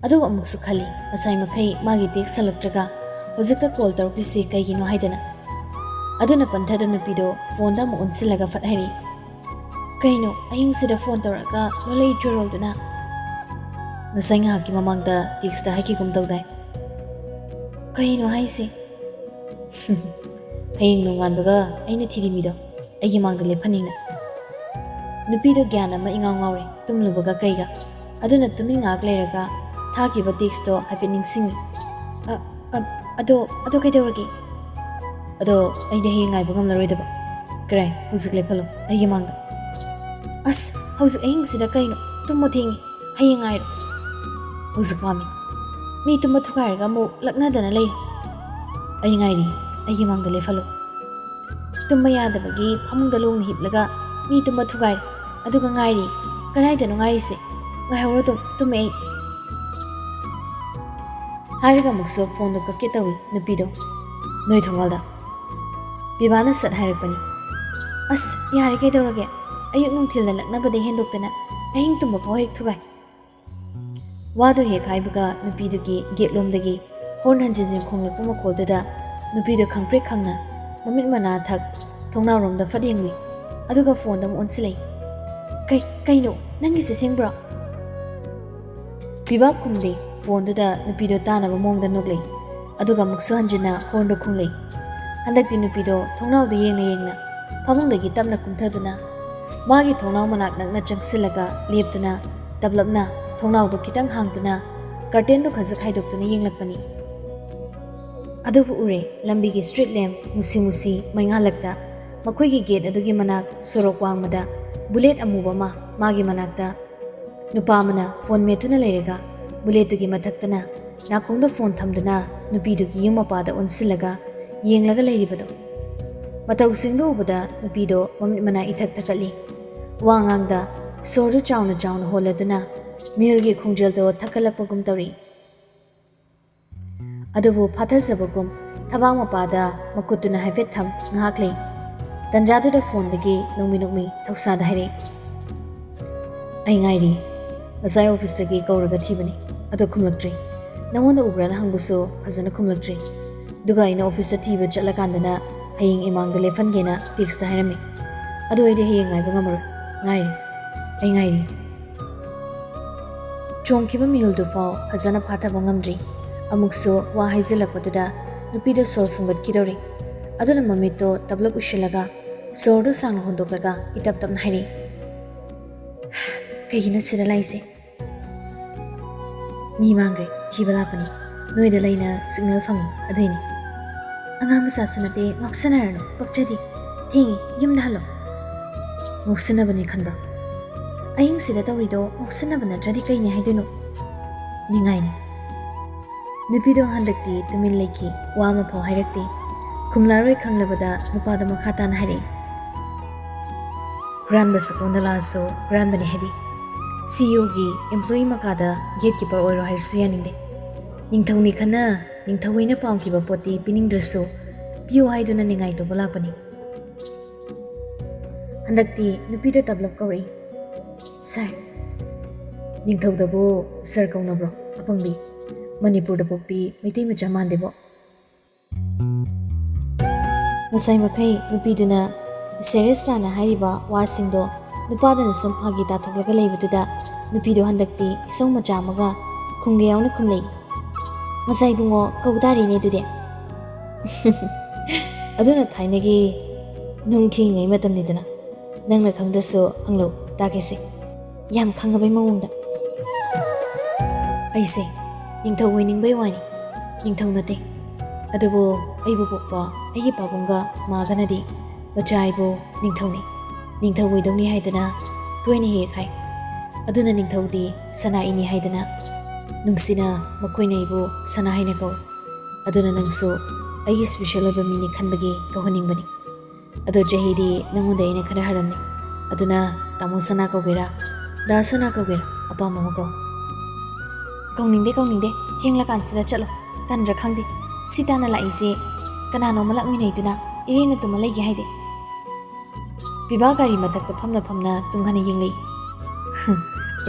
ꯑꯗꯨꯕꯨ ꯑꯃꯨꯛꯁꯨ ꯈꯜꯂꯤ, ꯉꯁꯥꯏ ꯃꯈꯩ ꯃꯥꯒꯤ ꯇꯦꯛꯁ ꯍꯜꯂꯛꯇ꯭ꯔꯒ ꯍꯧꯖꯤꯛꯇ ꯀꯣꯜ ꯇꯧꯔꯛꯂꯤꯁꯤ ꯀꯩꯒꯤꯅꯣ ꯍꯥꯏꯗꯅ꯫ ꯑꯗꯨꯅ ꯄꯟꯊꯗ ꯅꯨꯄꯤꯗꯣ ꯐꯣꯟꯗ ꯑꯃꯨꯛ ꯑꯣꯟꯁꯤꯜꯂꯒ ꯐꯠ ꯍꯥꯏꯔꯛꯏ, "ꯀꯩꯅꯣ, ꯑꯍꯤꯡꯁꯤꯗ ꯐꯣꯟ ꯇꯧꯔꯒ ꯂꯣꯜꯂꯩ ꯆꯣꯔꯣꯜꯗꯨꯅ?" "ꯉꯁꯥꯏ ꯉꯥꯏꯍꯥꯛꯀꯤ ꯃꯃꯥꯡꯗ ꯇꯦꯛꯁꯇ ꯍꯥꯏꯈꯤꯒꯨꯝ ꯇꯧꯗꯥꯏ?" "ꯀꯩꯅꯣ ꯍꯥꯏꯁꯦ?" "ꯍꯌꯦꯡ ꯅꯣꯡꯉꯥꯟꯕꯒ ꯑꯩꯅ ꯊꯤꯔꯤꯃꯤꯗꯣ ꯑꯩꯒꯤ ꯃꯥꯡꯗ ꯂꯦꯞꯍꯟꯅꯤꯡꯅ꯫" ꯅꯨꯄꯤꯗꯣ ꯒ꯭ꯌꯥꯟ ꯑꯃ ꯏꯉꯥꯎ ꯉꯥꯎꯔꯦ, ꯇꯨꯝꯂꯨꯕꯒ ꯀꯩꯒ꯫ ꯑꯗꯨꯅ ꯇꯨꯃꯤꯟ ꯉꯥꯏꯍꯥꯛ ꯂꯩꯔꯒ ꯊꯥꯈꯤꯕ ꯇꯦꯛꯁꯇꯣ ꯍꯥꯏꯐꯦꯠ ꯅꯤꯡꯁꯤꯡꯉꯤ꯫ "ꯑ, ꯑ, ꯑꯗꯣ, ꯑꯗꯣ ꯀꯩꯗꯧꯔꯒꯦ?" "ꯑꯗꯣ ꯑꯩꯗꯤ ꯍꯌꯦꯡ ꯉꯥꯏꯕ ꯉꯝꯂꯔꯣꯏꯗꯕ꯫ ꯀꯔꯥꯏ, ꯍꯧꯖꯤꯛ ꯂꯦꯞꯍꯜꯂꯣ ꯑꯩꯒꯤ ꯃꯥꯡꯗ꯫" "ꯑꯁ, ꯍꯧꯖꯤꯛ ꯑꯍꯤꯡꯁꯤꯗ ꯀꯩꯅꯣ? ꯇꯨꯝꯃꯣ, ꯊꯦꯡꯉꯤ, ꯍꯌꯦꯡ ꯉꯥꯏꯔꯣ꯫" "ꯍꯧꯖꯤꯛ ꯄꯥꯝꯃꯤ꯫ ꯃꯤ ꯇꯨꯝꯕ ꯊꯨꯒꯥꯏꯔꯒ ꯑꯃꯨꯛ ꯂꯛꯅꯗꯅ ꯂꯩꯔꯦ꯫" "ꯑꯩ ꯉꯥꯏꯔꯤ, ꯑꯩꯒꯤ ꯃꯥꯡꯗ ꯂꯦꯞꯍꯜꯂꯣ꯫" ꯇꯨꯝꯕ ꯌꯥꯗꯕꯒꯤ ꯐꯃꯨꯡꯗ ꯂꯣꯡꯅ ꯍꯤꯞꯂꯒ ꯃꯤ ꯇꯨꯝꯕ ꯊꯨꯒꯥꯏꯔꯦ, ꯑꯗꯨꯒ ꯉꯥꯏꯔꯤ꯫ "ꯀꯗꯥꯏꯗꯅꯣ ꯉꯥꯏꯔꯤꯁꯦ? ꯉꯥꯏꯍꯧꯔꯣ ꯑꯗꯨꯝ, ꯇꯨꯝꯃꯦ ꯑꯩ꯫" ꯍꯥꯏꯔꯒ ꯑꯃꯨꯛꯁꯨ ꯐꯣꯟꯗꯣ ꯀꯛꯀꯦ ꯇꯧꯏ ꯅꯨꯄꯤꯗꯣ꯫ "ꯅꯣꯏ ꯊꯣꯡꯒꯥꯜꯗ꯫" ꯕꯤꯕꯥꯅ ꯁꯠ ꯍꯥꯏꯔꯛꯄꯅꯤ꯫ "ꯑꯁ, ꯌꯥꯔꯦ, ꯀꯩꯗꯧꯔꯒꯦ? ꯑꯌꯨꯛ ꯅꯨꯡꯊꯤꯜꯗ ꯂꯛꯅꯕꯗꯩ ꯍꯦꯟꯗꯣꯛꯇꯅ ꯑꯍꯤꯡ ꯇꯨꯝꯕ ꯐꯥꯎ ꯍꯦꯛ ꯊꯨꯒꯥꯏ꯫" ꯋꯥꯗꯣ ꯍꯦꯛ ꯍꯥꯏꯕꯒ ꯅꯨꯄꯤꯗꯨꯒꯤ ꯒꯦꯠꯂꯣꯝꯗꯒꯤ ꯍꯣꯔꯟ ꯍꯟꯖꯤꯟ ꯍꯟꯖꯤꯟ ꯈꯣꯡꯂꯛꯄ ꯃꯈꯣꯜꯗꯨꯗ ꯅꯨꯄꯤꯗꯣ ꯈꯪꯄ꯭ꯔꯦꯛ ꯈꯪꯅ ꯃꯃꯤꯠ ꯃꯅꯥ ꯊꯛ ꯊꯣꯡꯅꯥꯎꯔꯣꯝꯗ ꯐꯠ ꯌꯦꯡꯂꯨꯏ꯫ ꯑꯗꯨꯒ ꯐꯣꯟꯗ ꯑꯃꯨꯛ ꯑꯣꯟꯁꯤꯜꯂꯛꯏ꯫ "ꯀꯩ, ꯀꯩꯅꯣ? ꯅꯪꯒꯤꯁꯦ ꯁꯦꯡꯕ꯭ꯔꯣ?" ꯕꯤꯕꯥ ꯈꯨꯝꯗꯦ꯫ ꯐꯣꯟꯗꯨꯗ ꯅꯨꯄꯤꯗꯣ ꯇꯥꯅꯕ ꯃꯑꯣꯡꯗ ꯅꯣꯛꯂꯛꯏ꯫ ꯑꯗꯨꯒ ꯑꯃꯨꯛꯁꯨ ꯍꯟꯖꯤꯟꯅ ꯍꯣꯔꯟꯗꯣ ꯈꯣꯡꯂꯛꯏ꯫ ꯍꯟꯗꯛꯇꯤ ꯅꯨꯄꯤꯗꯣ ꯊꯣꯡꯅꯥꯎꯗ ꯌꯦꯡꯅ ꯌꯦꯡꯅ ꯐꯃꯨꯡꯗꯒꯤ ꯇꯞꯅ ꯀꯨꯝꯊꯗꯨꯅ ꯃꯥꯒꯤ ꯊꯣꯡꯅꯥꯎ ꯃꯅꯥꯛ ꯅꯛꯅ ꯆꯪꯁꯤꯜꯂꯒ ꯂꯦꯞꯇꯨꯅ ꯇꯞꯂꯞꯅ ꯊꯣꯡꯅꯥꯎꯗꯣ ꯈꯤꯇꯪ ꯍꯥꯡꯗꯨꯅ ꯀꯔꯇꯦꯟꯗꯣ ꯈꯖꯤꯛ ꯍꯥꯏꯗꯣꯛꯇꯨꯅ ꯌꯦꯡꯂꯛꯄꯅꯤ꯫ ꯑꯗꯨꯕꯨ ꯎꯔꯦ, ꯂꯝꯕꯤꯒꯤ ꯁ꯭ꯇ꯭ꯔꯤꯠ ꯂꯦꯝꯞ ꯃꯨꯁꯤ ꯃꯨꯁꯤ ꯃꯩꯉꯥꯜꯂꯛꯇ ꯃꯈꯣꯏꯒꯤ ꯒꯦꯠ ꯑꯗꯨꯒꯤ ꯃꯅꯥꯛ ꯁꯣꯔꯣꯛ ꯋꯥꯡꯃꯗ ꯕꯨꯂꯦꯠ ꯑꯃꯨꯕ ꯑꯃ ꯃꯥꯒꯤ ꯃꯅꯥꯛꯇ ꯅꯨꯄꯥ ꯑꯃꯅ ꯐꯣꯟ ꯃꯦꯠꯇꯨꯅ ꯂꯩꯔꯒ ꯕꯨꯂꯦꯠꯇꯨꯒꯤ ꯃꯊꯛꯇꯅ ꯅꯥꯀꯣꯡꯗ ꯐꯣꯟ ꯊꯝꯗꯨꯅ ꯅꯨꯄꯤꯗꯨꯒꯤ ꯌꯨꯝ ꯃꯄꯥꯗ ꯑꯣꯟꯁꯤꯜꯂꯒ ꯌꯦꯡꯂꯒ ꯂꯩꯔꯤꯕꯗꯣ꯫ ꯃꯇꯧꯁꯤꯡꯗꯨ ꯎꯕꯗ ꯅꯨꯄꯤꯗꯣ ꯃꯃꯤꯠ ꯃꯅꯥ ꯏꯊꯛ ꯊꯛꯀꯠꯂꯤ꯫ ꯋꯥ ꯉꯥꯡꯗ ꯁꯣꯔꯗꯨ ꯆꯥꯎꯅ ꯆꯥꯎꯅ ꯍꯣꯜꯂꯗꯨꯅ ꯃꯤꯍꯨꯜꯒꯤ ꯈꯣꯡꯖꯦꯜꯗꯣ ꯊꯛꯀꯠꯂꯛꯄꯒꯨꯝ ꯇꯧꯔꯤ꯫ ꯑꯗꯨꯕꯨ ꯐꯥꯊꯖꯕꯒꯨꯝ ꯊꯕꯥꯛ ꯃꯄꯥꯗ ꯃꯈꯨꯠꯇꯨꯅ ꯍꯥꯏꯐꯦꯠ ꯊꯝ ꯉꯥꯏꯍꯥꯛ ꯂꯩ꯫ ꯇꯟꯖꯥꯗꯨꯗ ꯐꯣꯟꯗꯒꯤ ꯅꯣꯡꯃꯤ ꯅꯣꯡꯃꯤ ꯊꯧꯁꯥꯗ ꯍꯥꯏꯔꯛꯏ, "ꯑꯩ ꯉꯥꯏꯔꯤ꯫ ꯉꯁꯥꯏ ꯑꯣꯐꯤꯁꯇꯒꯤ ꯀꯧꯔꯒ ꯊꯤꯕꯅꯤ, ꯑꯗꯣ ꯈꯨꯝꯂꯛꯇ꯭ꯔꯤ꯫ ꯅꯪꯉꯣꯟꯗ ꯎꯕ꯭ꯔꯥꯅ ꯍꯪꯕꯁꯨ ꯐꯖꯅ ꯈꯨꯝꯂꯛꯇ꯭ꯔꯤ꯫ ꯑꯗꯨꯒ ꯑꯩꯅ ꯑꯣꯐꯤꯁꯇ ꯊꯤꯕ ꯆꯠꯂꯀꯥꯟꯗꯅ ꯍꯌꯦꯡ ꯏꯃꯥꯡꯗ ꯂꯦꯞꯍꯟꯒꯦꯅ ꯇꯦꯛꯁꯇ ꯍꯥꯏꯔꯝꯃꯤ꯫ ꯑꯗꯣ ꯑꯩꯗꯤ ꯍꯌꯦꯡ ꯉꯥꯏꯕ ꯉꯝꯃꯔꯣꯏ꯫ ꯉꯥꯏꯔꯤ, ꯑꯩ ꯉꯥꯏꯔꯤ꯫" ꯆꯣꯡꯈꯤꯕ ꯃꯤꯍꯨꯜꯗꯨꯐꯥꯎ ꯐꯖꯅ ꯐꯥꯊꯕ ꯉꯝꯗ꯭ꯔꯤ꯫ ꯑꯃꯨꯛꯁꯨ ꯋꯥ ꯍꯥꯏꯖꯤꯜꯂꯛꯄꯗꯨꯗ ꯅꯨꯄꯤꯗꯣ ꯁꯣꯔ ꯐꯨꯡꯒꯠꯈꯤꯗꯧꯔꯤ꯫ ꯑꯗꯨꯅ ꯃꯃꯤꯠꯇꯣ ꯇꯞꯂꯞ ꯎꯏꯁꯤꯜꯂꯒ ꯁꯣꯔꯗꯨ ꯁꯥꯡꯅ ꯍꯣꯟꯗꯣꯛꯂꯒ ꯏꯇꯞ ꯇꯞꯅ ꯍꯥꯏꯔꯛꯏ, ꯀꯩꯒꯤꯅꯣ ꯁꯤꯗ ꯂꯥꯛꯏꯁꯦ? ꯃꯤ ꯃꯥꯡꯈ꯭ꯔꯦ, ꯊꯤꯕ ꯂꯥꯛꯄꯅꯤ꯫ ꯅꯣꯏꯗ ꯂꯩꯅ ꯁꯤꯒꯅꯦꯜ ꯐꯪꯉꯤ, ꯑꯗꯨꯏꯅꯤ꯫ ꯑꯉꯥꯡ ꯃꯆꯥꯁꯨ ꯅꯠꯇꯦ, ꯉꯥꯎꯁꯟꯅꯔꯅꯨ, ꯄꯛꯆꯗꯦ꯫ ꯊꯦꯡꯉꯦ, ꯌꯨꯝꯗ ꯍꯜꯂꯣ꯫ ꯉꯥꯎꯁꯟꯅꯕꯅꯤ ꯈꯟꯕ꯭ꯔꯣ? ꯑꯍꯤꯡꯁꯤꯗ ꯇꯧꯔꯤꯗꯣ ꯉꯥꯎꯁꯟꯅꯕ ꯅꯠꯇ꯭ꯔꯗꯤ ꯀꯩꯅꯤ ꯍꯥꯏꯗꯣꯏꯅꯣ? ꯅꯤꯡꯉꯥꯏꯅꯤ꯫ ꯅꯨꯄꯤꯗꯣ ꯍꯟꯗꯛꯇꯤ ꯇꯨꯃꯤꯟ ꯂꯩꯈꯤ, ꯋꯥ ꯑꯃꯐꯥꯎ ꯍꯥꯏꯔꯛꯇꯦ꯫ ꯈꯨꯝꯂꯔꯣꯏ ꯈꯪꯂꯕꯗ ꯅꯨꯄꯥꯗꯣ ꯃꯈꯥ ꯇꯥꯅ ꯍꯥꯏꯔꯛꯏ, "ꯍꯨꯔꯥꯟꯕ ꯁꯛꯂꯣꯟꯗ ꯂꯥꯛꯑꯁꯨ ꯍꯨꯔꯥꯟꯕꯅꯤ ꯍꯥꯏꯕꯤ꯫ ꯁꯤ ꯏ ꯑꯣꯒꯤ ꯏꯝꯄ꯭ꯂꯣꯌꯤ ꯃꯀꯥꯗ ꯒꯦꯠ ꯀꯤꯄꯔ ꯑꯣꯏꯔꯣ ꯍꯥꯏꯔꯁꯨ ꯌꯥꯅꯤꯡꯗꯦ꯫ ꯅꯤꯡꯊꯧꯅꯤ ꯈꯟꯅ ꯅꯤꯡꯊꯧ ꯍꯣꯏꯅ ꯄꯥꯝꯈꯤꯕ ꯄꯣꯠꯇꯤ ꯄꯤꯅꯤꯡꯗ꯭ꯔꯁꯨ ꯄꯤꯌꯨ ꯍꯥꯏꯗꯨꯅ ꯅꯤꯡꯉꯥꯏ ꯇꯧꯕ ꯂꯥꯛꯄꯅꯤ"꯫ ꯍꯟꯗꯛꯇꯤ ꯅꯨꯄꯤꯗꯣ ꯇꯞꯂꯞ ꯀꯧꯔꯛꯏ, "ꯁꯥꯔ"꯫ ꯅꯤꯡꯊꯧꯗꯕꯨ ꯁꯥꯔ ꯀꯧꯅꯕ꯭ꯔꯣ? ꯑꯄꯪꯕꯤ, ꯃꯅꯤꯄꯨꯔꯗ ꯄꯣꯛꯄꯤ ꯃꯩꯇꯩ ꯃꯆꯥ ꯃꯥꯟꯗꯦꯕꯣ꯫ ꯉꯁꯥꯏ ꯃꯈꯩ ꯅꯨꯄꯤꯗꯨꯅ ꯁꯦꯔꯤꯌꯁ ꯇꯥꯅ ꯍꯥꯏꯔꯤꯕ ꯋꯥꯁꯤꯡꯗꯣ ꯅꯨꯄꯥꯗꯨꯅ ꯁꯨꯝ ꯐꯥꯒꯤ ꯇꯥꯊꯣꯛꯂꯒ ꯂꯩꯕꯗꯨꯗ ꯅꯨꯄꯤꯗꯣ ꯍꯟꯗꯛꯇꯤ ꯏꯁꯧ ꯃꯆꯥ ꯑꯃꯒ ꯈꯨꯝꯒ ꯌꯥꯎꯅ ꯈꯨꯝꯂꯛꯏ, "ꯉꯁꯥꯏ ꯏꯕꯨꯡꯉꯣ ꯀꯧ ꯇꯥꯔꯦꯅꯦ ꯑꯗꯨꯗꯤ"꯫ "ꯑꯗꯨꯅ ꯊꯥꯏꯅꯒꯤ ꯅꯨꯡ ꯈꯤꯉꯤꯉꯩ ꯃꯇꯝꯅꯤꯗꯅ, ꯅꯪꯅ ꯈꯪꯗ꯭ꯔꯁꯨ ꯍꯪꯂꯛꯎ ꯇꯥꯒꯦꯁꯦ"꯫ ꯌꯥꯝ ꯈꯪꯉꯕꯩ ꯃꯑꯣꯡꯗ꯫ "ꯑꯩꯁꯦ ꯅꯤꯡꯊꯧ ꯑꯣꯏꯅꯤꯡꯕꯩ ꯋꯥꯅꯤ, ꯅꯤꯡꯊꯧ ꯅꯠꯇꯦ꯫ ꯑꯗꯨꯕꯨ ꯑꯩꯕꯨ ꯄꯣꯛꯄ ꯑꯩꯒꯤ ꯄꯥꯕꯨꯡꯒ ꯃꯥꯒꯅꯗꯤ ꯃꯆꯥ ꯑꯩꯕꯨ ꯅꯤꯡꯊꯧꯅꯤ, ꯅꯤꯡꯊꯧ ꯑꯣꯏꯗꯧꯅꯤ ꯍꯥꯏꯗꯅ ꯇꯣꯏꯅ ꯍꯦꯛ ꯍꯥꯏ꯫ ꯑꯗꯨꯅ ꯅꯤꯡꯊꯧꯗꯤ ꯁꯅꯥ ꯏꯅꯤ ꯍꯥꯏꯗꯅ ꯅꯨꯡꯁꯤꯅ ꯃꯈꯣꯏꯅ ꯑꯩꯕꯨ ꯁꯅꯥ ꯍꯥꯏꯅ ꯀꯧꯏ꯫ ꯑꯗꯨꯅ ꯅꯪꯁꯨ ꯑꯩꯒꯤ ꯁ꯭ꯄꯦꯁꯦꯜ ꯑꯣꯏꯕ ꯃꯤꯅꯤ ꯈꯟꯕꯒꯤ ꯀꯧꯍꯟꯅꯤꯡꯕꯅꯤ꯫ ꯑꯗꯣ ꯆꯍꯤꯗꯤ ꯅꯪꯉꯣꯟꯗ ꯑꯩꯅ ꯈꯔ ꯍꯜꯂꯝꯃꯤ꯫ ꯑꯗꯨꯅ ꯇꯥꯃꯣ ꯁꯅꯥ ꯀꯧꯒꯦꯔꯥ, ꯗꯥ ꯁꯅꯥ ꯀꯧꯒꯦꯔꯥ, ꯑꯄꯥꯝꯕ ꯑꯃ ꯀꯧ"꯫ "ꯀꯧꯅꯤꯡꯗꯦ, ꯀꯧꯅꯤꯡꯗꯦ꯫ ꯊꯦꯡꯂꯀꯥꯟꯁꯤꯗ ꯆꯠꯂꯣ꯫ ꯀꯟꯗ꯭ꯔꯥ ꯈꯪꯗꯦ, ꯁꯤ ꯇꯥꯟꯅ ꯂꯥꯛꯏꯁꯦ ꯀꯅꯥꯅꯣ ꯑꯃ ꯂꯥꯛꯃꯤꯟꯅꯩꯗꯨꯅ ꯏꯔꯦꯟꯅ ꯇꯨꯝꯃ ꯂꯩꯒꯦ ꯍꯥꯏꯗꯦ"꯫ ꯄꯤꯕꯥ ꯒꯥꯔꯤ ꯃꯊꯛꯇ ꯐꯝꯅ ꯐꯝꯅ ꯇꯨꯡ ꯍꯟꯅ ꯌꯦꯡꯂꯛꯏ꯫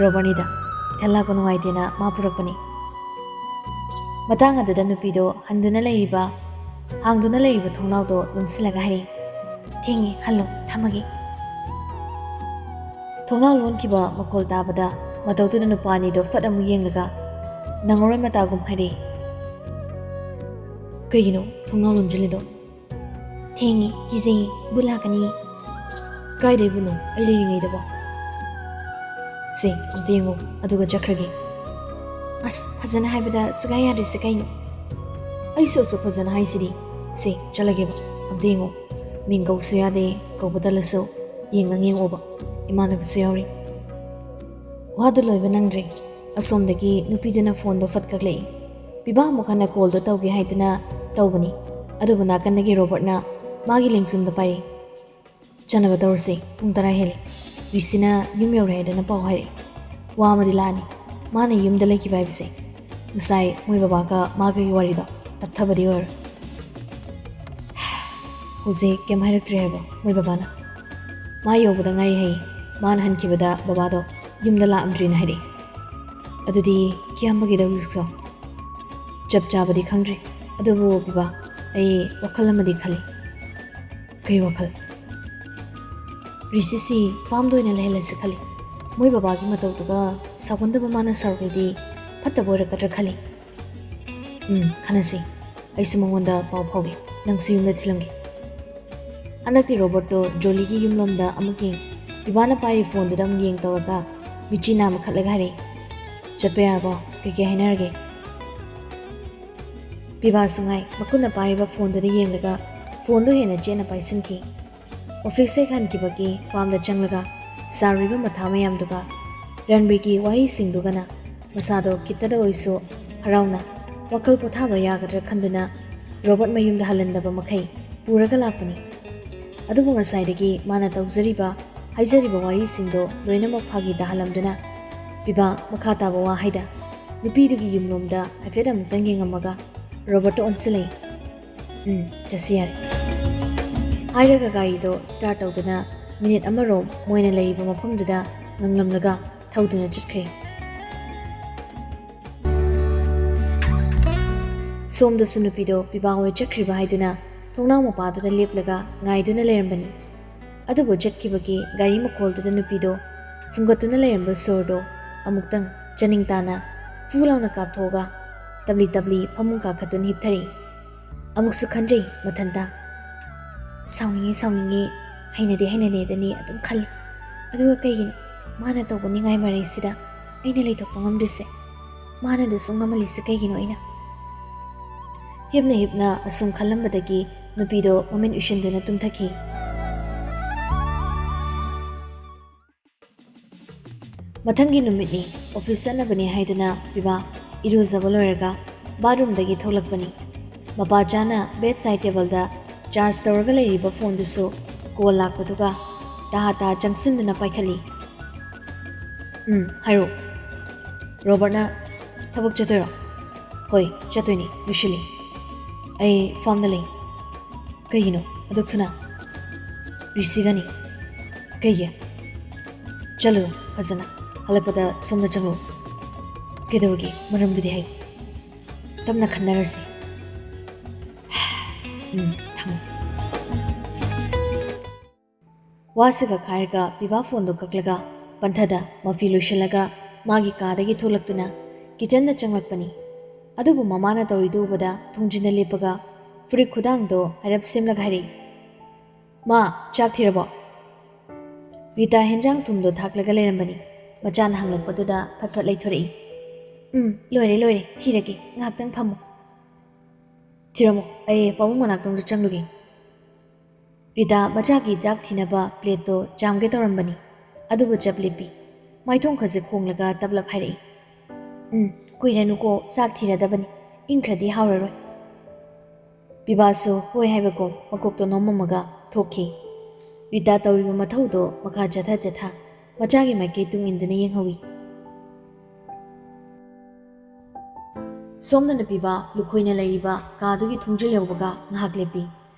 "ꯔꯣꯕꯔꯅꯤꯗ, ꯏꯊꯟ ꯂꯥꯛꯄ ꯅꯨꯡꯉꯥꯏꯇꯦꯅ ꯃꯥ ꯄꯨꯔꯛꯄꯅꯤ"꯫ ꯃꯇꯥꯡ ꯑꯗꯨꯗ ꯅꯨꯄꯤꯗꯣ ꯍꯟꯗꯨꯅ ꯂꯩꯔꯤꯕ, ꯍꯥꯡꯗꯨꯅ ꯂꯩꯔꯤꯕ ꯊꯣꯡꯅꯥꯎꯗꯣ ꯂꯣꯟꯁꯤꯜꯂꯒ ꯍꯥꯏꯔꯛꯏ, "ꯊꯦꯡꯉꯦ, ꯍꯜꯂꯣ, ꯊꯝꯃꯒꯦ"꯫ ꯊꯣꯡꯅꯥꯎ ꯂꯣꯟꯈꯤꯕ ꯃꯈꯣꯜ ꯇꯥꯕꯗ ꯃꯇꯧꯗꯨꯗ ꯅꯨꯄꯥ ꯑꯅꯤꯗꯣ ꯐꯠ ꯑꯃꯨꯛ ꯌꯦꯡꯂꯒ ꯅꯪꯉꯔꯣꯏ ꯃꯇꯥꯒꯨꯝ ꯍꯥꯏꯔꯛꯏ, "ꯀꯩꯒꯤꯅꯣ ꯊꯣꯡꯅꯥꯎ ꯂꯣꯟꯁꯤꯜꯂꯤꯗꯣ?" "ꯊꯦꯡꯉꯦ, ꯀꯤꯖꯩꯌꯦ, ꯚꯨꯠ ꯂꯥꯛꯀꯅꯤ"꯫ "ꯀꯥꯏꯗꯩ ꯚꯨꯠꯅꯣ, ꯑꯩ ꯂꯩꯔꯤꯉꯩꯗꯕꯣ?" "ꯁꯦ, ꯑꯝꯇ ꯌꯦꯡꯉꯣ, ꯑꯗꯨꯒ ꯆꯠꯈ꯭ꯔꯒꯦ꯫" "ꯑꯁ, ꯐꯖꯅ ꯍꯥꯏꯕꯗ ꯁꯨꯛꯌꯥ ꯌꯥꯗ꯭ꯔꯤꯁꯦ ꯀꯩꯅꯣ?" "ꯑꯩꯁꯨ ꯑꯁꯨꯛ ꯐꯖꯅ ꯍꯥꯏꯁꯤꯗꯤ꯫ ꯁꯦ, ꯆꯠꯂꯒꯦꯕ, ꯑꯝꯇ ꯌꯦꯡꯉꯣ꯫ ꯃꯤꯡ ꯀꯧꯕꯁꯨ ꯌꯥꯗꯦ, ꯀꯧꯕ ꯇꯜꯂꯁꯨ ꯌꯦꯡꯗꯪ ꯌꯦꯡꯉꯣꯕ, ꯏꯃꯥꯟꯅꯕꯁꯨ ꯌꯥꯎꯔꯤ꯫" ꯋꯥꯗꯨ ꯂꯣꯏꯕ ꯅꯪꯗ꯭ꯔꯦ꯫ ꯑꯁꯣꯝꯗꯒꯤ ꯅꯨꯄꯤꯗꯨꯅ ꯐꯣꯟꯗꯣ ꯐꯠ ꯀꯛꯂꯛꯏ꯫ ꯄꯤꯕꯥ ꯑꯃꯨꯛ ꯍꯟꯅ ꯀꯣꯜꯗꯣ ꯇꯧꯒꯦ ꯍꯥꯏꯗꯨꯅ ꯇꯧꯕꯅꯤ, ꯑꯗꯨꯕꯨ ꯅꯥꯀꯟꯗꯒꯤ ꯔꯣꯕꯔꯠꯅ ꯃꯥꯒꯤ ꯂꯦꯡꯖꯨꯝꯗ ꯄꯥꯏꯔꯛꯏ꯫ "ꯆꯠꯅꯕ ꯇꯧꯔꯁꯤ, ꯄꯨꯡ ꯇꯔꯥ ꯍꯦꯜꯂꯦ꯫ ꯔꯤꯁꯤꯅ ꯌꯨꯝ ꯌꯧꯔꯦ ꯍꯥꯏꯗꯅ ꯄꯥꯎ ꯍꯥꯏꯔꯛꯏ꯫ ꯋꯥ ꯑꯃꯗꯤ ꯂꯥꯛꯑꯅꯤ, ꯃꯥꯅ ꯌꯨꯝꯗ ꯂꯩꯈꯤꯕ ꯍꯥꯏꯕꯁꯦ꯫ ꯉꯁꯥꯏ ꯃꯣꯏ ꯕꯕꯥꯒ ꯃꯥꯒꯒꯤ ꯋꯥꯔꯤꯗꯣ ꯇꯞꯊꯕꯗꯤ ꯑꯣꯏꯔꯣꯏ꯫" ꯍꯧꯖꯤꯛ ꯀꯩꯝ ꯍꯥꯏꯔꯛꯇ꯭ꯔꯤ ꯍꯥꯏꯕ ꯃꯣꯏ ꯕꯕꯥꯅ? "ꯃꯥ ꯌꯧꯕꯗ ꯉꯥꯏꯔꯤ ꯍꯥꯏꯌꯦ꯫ ꯃꯥꯅ ꯍꯟꯈꯤꯕꯗ ꯕꯕꯥꯗꯣ ꯌꯨꯝꯗ ꯂꯥꯛꯑꯝꯗ꯭ꯔꯤꯅ ꯍꯥꯏꯔꯛꯏ꯫" "ꯑꯗꯨꯗꯤ ꯀꯤꯌꯥꯝꯕꯒꯤꯗ ꯍꯧꯖꯤꯛꯁꯨ?" "ꯆꯞ ꯆꯥꯕꯗꯤ ꯈꯪꯗ꯭ꯔꯤ꯫ ꯑꯗꯨꯕꯨ ꯄꯤꯕꯥ, ꯑꯩ ꯋꯥꯈꯜ ꯑꯃꯗꯤ ꯈꯜꯂꯤ꯫" "ꯀꯩ ꯋꯥꯈꯜ?" "ꯔꯤꯁꯤꯁꯤ ꯐꯥꯝꯗ ꯑꯣꯏꯅ ꯂꯩꯍꯜꯂꯁꯤ ꯈꯜꯂꯤ꯫ ꯃꯣꯏ ꯕꯕꯥꯒꯤ ꯃꯇꯧꯗꯨꯒ ꯁꯥꯎꯒꯟꯗꯕ ꯃꯥꯅ ꯁꯥꯎꯔꯒꯗꯤ ꯐꯠꯇꯕ ꯑꯣꯏꯔꯛꯀꯗ꯭ꯔꯥ ꯈꯜꯂꯤ꯫" "ꯎꯝ, ꯈꯟꯅꯁꯤ꯫ ꯑꯩꯁꯨ ꯃꯉꯣꯟꯗ ꯄꯥꯎ ꯐꯥꯎꯒꯦ, ꯅꯪꯁꯨ ꯌꯨꯝꯗ ꯊꯤꯜꯂꯝꯒꯦ꯫" ꯍꯟꯗꯛꯇꯤ ꯔꯣꯕꯔꯠꯇꯣ ꯖꯣꯂꯤꯒꯤ ꯌꯨꯝꯂꯣꯝꯗ ꯑꯃꯨꯛ ꯌꯦꯡ, ꯄꯤꯕꯥꯅ ꯄꯥꯏꯔꯤ ꯐꯣꯟꯗꯨꯗ ꯑꯃꯨꯛ ꯌꯦꯡ ꯇꯧꯔꯒ ꯃꯤꯠꯆꯤ ꯅꯥꯝꯃ ꯈꯠꯂꯒ ꯍꯥꯏꯔꯛꯏ, "ꯆꯠꯄ ꯌꯥꯔꯕꯣ? ꯀꯩꯀꯩ ꯍꯥꯏꯅꯔꯒꯦ?" ꯄꯤꯕꯥꯁꯨ ꯉꯥꯏ ꯃꯈꯨꯠꯅ ꯄꯥꯏꯔꯤꯕ ꯐꯣꯟꯗꯨꯗ ꯌꯦꯡꯂꯒ ꯐꯣꯟꯗꯨ ꯍꯦꯟꯅ ꯆꯦꯠꯅ ꯄꯥꯏꯁꯤꯟꯈꯤ꯫ ꯑꯣꯐꯤꯁ ꯍꯦꯛ ꯍꯟꯈꯤꯕꯒꯤ ꯐꯥꯝꯗ ꯆꯪꯂꯒ ꯁꯥꯔꯨꯔꯤꯕ ꯃꯊꯥ ꯃꯌꯥꯝꯗꯨꯒ ꯔꯟꯕꯤꯔꯒꯤ ꯋꯥꯍꯩꯁꯤꯡꯗꯨꯒꯅ ꯃꯁꯥꯗꯣ ꯈꯤꯇꯗ ꯑꯣꯏꯁꯨ ꯍꯔꯥꯎꯅ ꯋꯥꯈꯜ ꯄꯣꯊꯥꯕ ꯌꯥꯒꯗ꯭ꯔꯥ ꯈꯟꯗꯨꯅ ꯔꯣꯕꯔꯠ ꯃꯌꯨꯝꯗ ꯍꯜꯍꯟꯗꯕ ꯃꯈꯩ ꯄꯨꯔꯒ ꯂꯥꯛꯄꯅꯤ꯫ ꯑꯗꯨꯕꯨ ꯉꯁꯥꯏꯗꯒꯤ ꯃꯥꯅ ꯇꯧꯖꯔꯤꯕ, ꯍꯥꯏꯖꯔꯤꯕ ꯋꯥꯔꯤꯁꯤꯡꯗꯣ ꯂꯣꯏꯅꯃꯛ ꯐꯥꯒꯤ ꯇꯥꯍꯜꯂꯝꯗꯨꯅ ꯄꯤꯕꯥ ꯃꯈꯥ ꯇꯥꯕ ꯋꯥ ꯍꯥꯏꯗ ꯅꯨꯄꯤꯗꯨꯒꯤ ꯌꯨꯝꯂꯣꯝꯗ ꯍꯥꯏꯐꯦꯠ ꯑꯃꯨꯛꯇꯪ ꯌꯦꯡꯉꯝꯃꯒ ꯔꯣꯕꯔꯠꯇ ꯑꯣꯟꯁꯤꯜꯂꯛꯏ꯫ "ꯎꯝ, ꯆꯠꯁꯤ ꯌꯥꯔꯦ꯫" ꯍꯥꯏꯔꯒ ꯒꯥꯔꯤꯗꯣ ꯁ꯭ꯇꯥꯔꯠ ꯇꯧꯗꯨꯅ ꯃꯤꯅꯤꯠ ꯑꯃꯔꯣꯝ ꯃꯣꯏꯅ ꯂꯩꯔꯤꯕ ꯃꯐꯝꯗꯨꯗ ꯉꯪꯂꯝꯂꯒ ꯊꯧꯗꯨꯅ ꯆꯠꯈ꯭ꯔꯦ꯫ ꯁꯣꯝꯗꯁꯨ ꯅꯨꯄꯤꯗꯣ ꯄꯤꯕꯥ ꯍꯣꯏ ꯆꯠꯈ꯭ꯔꯤꯕ ꯍꯥꯏꯗꯨꯅ ꯊꯣꯡꯅꯥꯎ ꯃꯄꯥꯗꯨꯗ ꯂꯦꯞꯂꯒ ꯉꯥꯏꯗꯨꯅ ꯂꯩꯔꯝꯕꯅꯤ꯫ ꯑꯗꯨꯕꯨ ꯆꯠꯈꯤꯕꯒꯤ ꯒꯥꯔꯤ ꯃꯈꯣꯜꯗꯨꯗ ꯅꯨꯄꯤꯗꯣ ꯐꯨꯡꯒꯠꯇꯨꯅ ꯂꯩꯔꯝꯕ ꯁꯣꯔꯗꯣ ꯑꯃꯨꯛꯇꯪ ꯆꯅꯤꯡ ꯇꯥꯅ ꯐꯨ ꯂꯥꯎꯅ ꯀꯥꯞꯊꯣꯛꯑꯒ ꯇꯞꯂꯤ ꯇꯞꯂꯤ ꯐꯃꯨꯡ ꯀꯥꯈꯠꯇꯨꯅ ꯍꯤꯞꯊꯔꯛꯏ꯫ ꯑꯃꯨꯛꯁꯨ ꯈꯟꯖꯩ ꯃꯊꯟꯇ, "ꯁꯥꯎꯅꯤꯡꯉꯤ, ꯁꯥꯎꯅꯤꯡꯉꯤ, ꯍꯩꯅꯗꯦ, ꯍꯩꯅꯗꯦꯗꯅꯤ ꯑꯗꯨꯝ ꯈꯜꯂꯤ꯫ ꯑꯗꯨꯒ ꯀꯩꯒꯤꯅꯣ? ꯃꯥꯅ ꯇꯧꯕ ꯅꯤꯡꯉꯥꯏ ꯃꯔꯩꯁꯤꯗ ꯑꯩꯅ ꯂꯩꯊꯣꯛꯄ ꯉꯝꯗ꯭ꯔꯤꯁꯦ, ꯃꯥꯅꯗ ꯁꯨꯝ ꯉꯝꯍꯜꯂꯤꯁꯦ ꯀꯩꯒꯤꯅꯣ ꯑꯩꯅ? ꯍꯤꯞꯅ ꯍꯤꯞꯅ ꯑꯁꯨꯝ ꯈꯜꯂꯝꯕꯗꯒꯤ ꯅꯨꯄꯤꯗꯣ ꯃꯃꯤꯠ ꯎꯏꯁꯤꯟꯗꯨꯅ ꯇꯨꯝꯊꯈꯤ꯫ ꯃꯊꯪꯒꯤ ꯅꯨꯃꯤꯠꯅꯤ꯫ ꯑꯣꯐꯤꯁ ꯆꯠꯅꯕꯅꯤ ꯍꯥꯏꯗꯨꯅ ꯄꯤꯕꯥ ꯏꯔꯨꯖꯕ ꯂꯣꯏꯔꯒ ꯕꯥꯠꯔꯨꯝꯗꯒꯤ ꯊꯣꯛꯂꯛꯄꯅꯤ꯫ ꯃꯄꯥ ꯆꯥꯅ ꯕꯦꯗ ꯁꯥꯏꯗ ꯇꯦꯕꯜꯗ ꯆꯥꯔꯖ ꯇꯧꯔꯒ ꯂꯩꯔꯤꯕ ꯐꯣꯟꯗꯨꯁꯨ ꯀꯣꯜ ꯂꯥꯛꯄꯗꯨꯒ ꯇꯍꯥ ꯇꯍꯥ ꯆꯪꯁꯤꯟꯗꯨꯅ ꯄꯥꯏꯈꯠꯂꯤ꯫ "ꯎꯝ, ꯍꯥꯏꯔꯣ꯫ ꯔꯣꯕꯔꯠꯅ ꯊꯕꯛ ꯆꯠꯇꯣꯏꯔꯣ?" "ꯍꯣꯏ, ꯆꯠꯇꯣꯏꯅꯤ, ꯂꯣꯏꯁꯤꯜꯂꯤ꯫ ꯑꯩ ꯐꯥꯔꯝꯗ ꯂꯩ꯫" "ꯀꯩꯒꯤꯅꯣ ꯑꯗꯨꯛ ꯊꯨꯅ?" "ꯔꯤꯁꯤꯒꯅꯤ꯫" "ꯀꯩꯒꯤ?" "ꯆꯠꯂꯨ ꯐꯖꯅ, ꯍꯜꯂꯛꯄꯗ ꯁꯣꯝꯗ ꯆꯪꯂꯨ꯫" "ꯀꯩꯗꯧꯔꯒꯦ? ꯃꯔꯝꯗꯨꯗꯤ ꯍꯥꯏꯌꯨ꯫" "ꯇꯞꯅ ꯈꯟꯅꯔꯁꯤ꯫" "ꯎꯝ, ꯊꯝꯃꯣ꯫" ꯋꯥꯁꯤꯒ ꯈꯥꯏꯔꯒ ꯄꯤꯕꯥ ꯐꯣꯟꯗꯣ ꯀꯛꯂꯒ ꯄꯟꯊꯗ ꯃꯐꯤ ꯂꯣꯏꯁꯤꯜꯂꯒ ꯃꯥꯒꯤ ꯀꯥꯗꯒꯤ ꯊꯣꯛꯂꯛꯇꯨꯅ ꯀꯤꯆꯟꯗ ꯆꯪꯂꯛꯄꯅꯤ꯫ ꯑꯗꯨꯕꯨ ꯃꯃꯥꯅ ꯇꯧꯔꯤꯗꯨ ꯎꯕꯗ ꯊꯣꯡꯖꯤꯟꯗ ꯂꯦꯞꯄꯒ ꯐꯨꯔꯤꯠ ꯈꯨꯗꯥꯡꯗꯣ ꯍꯥꯏꯔꯞ ꯁꯦꯝꯂꯒ ꯍꯥꯏꯔꯛꯏ, "ꯃꯥ, ꯆꯥꯛ ꯊꯤꯔꯕꯣ?" ꯔꯤꯇꯥ ꯍꯦꯟꯖꯥꯡ ꯊꯨꯝꯗꯣ ꯊꯥꯛꯂꯒ ꯂꯩꯔꯝꯕꯅꯤ꯫ ꯃꯆꯥꯅ ꯍꯪꯂꯛꯄꯗꯨꯗ ꯐꯠ ꯐꯠ ꯂꯩꯊꯣꯔꯛꯏ꯫ "ꯎꯝ, ꯂꯣꯏꯔꯦ, ꯂꯣꯏꯔꯦ, ꯊꯤꯔꯒꯦ, ꯉꯥꯏꯍꯥꯛꯇꯪ ꯐꯝꯃꯨ꯫" "ꯊꯤꯔꯝꯃꯣ, ꯑꯩ ꯄꯥꯕꯨꯡ ꯃꯅꯥꯛꯇ ꯑꯃꯨꯛꯇ ꯆꯪꯂꯨꯒꯦ꯫" ꯔꯤꯇꯥ ꯃꯆꯥꯒꯤ ꯆꯥꯛ ꯊꯤꯅꯕ ꯄ꯭ꯂꯦꯠꯇꯣ ꯆꯥꯝꯒꯦ ꯇꯧꯔꯝꯕꯅꯤ, ꯑꯗꯨꯕꯨ ꯆꯞ ꯂꯦꯞꯄꯤ꯫ ꯃꯥꯏꯊꯣꯡ ꯈꯖꯤꯛ ꯈꯣꯡꯂꯒ ꯇꯞꯂꯞ ꯍꯥꯏꯔꯛꯏ, "ꯎꯝ, ꯀꯨꯏꯔꯅꯨꯀꯣ, ꯆꯥꯛ ꯊꯤꯔꯗꯕꯅꯤ, ꯏꯪꯈ꯭ꯔꯗꯤ ꯍꯥꯎꯔꯔꯣꯏ꯫" ꯄꯤꯕꯥꯁꯨ ꯍꯣꯏ ꯍꯥꯏꯕꯒꯨꯝ ꯃꯀꯣꯛꯇꯣ ꯅꯣꯝꯃꯝꯃꯒ ꯊꯣꯛꯈꯤ꯫ ꯔꯤꯇꯥ ꯇꯧꯔꯤꯕ ꯃꯊꯧꯗꯣ ꯃꯈꯥ ꯆꯠꯊ ꯆꯠꯊ ꯃꯆꯥꯒꯤ ꯃꯥꯏꯀꯩ ꯇꯨꯡ ꯏꯟꯗꯨꯅ ꯌꯦꯡꯍꯧꯏ꯫ ꯁꯣꯝꯗꯅ ꯄꯤꯕꯥ ꯂꯨꯈꯣꯏꯅ ꯂꯩꯔꯤꯕ ꯀꯥꯗꯨꯒꯤ ꯊꯣꯡꯖꯤꯜ ꯌꯧꯕꯒ ꯉꯥꯏꯍꯥꯛ ꯂꯦꯞꯄꯤ꯫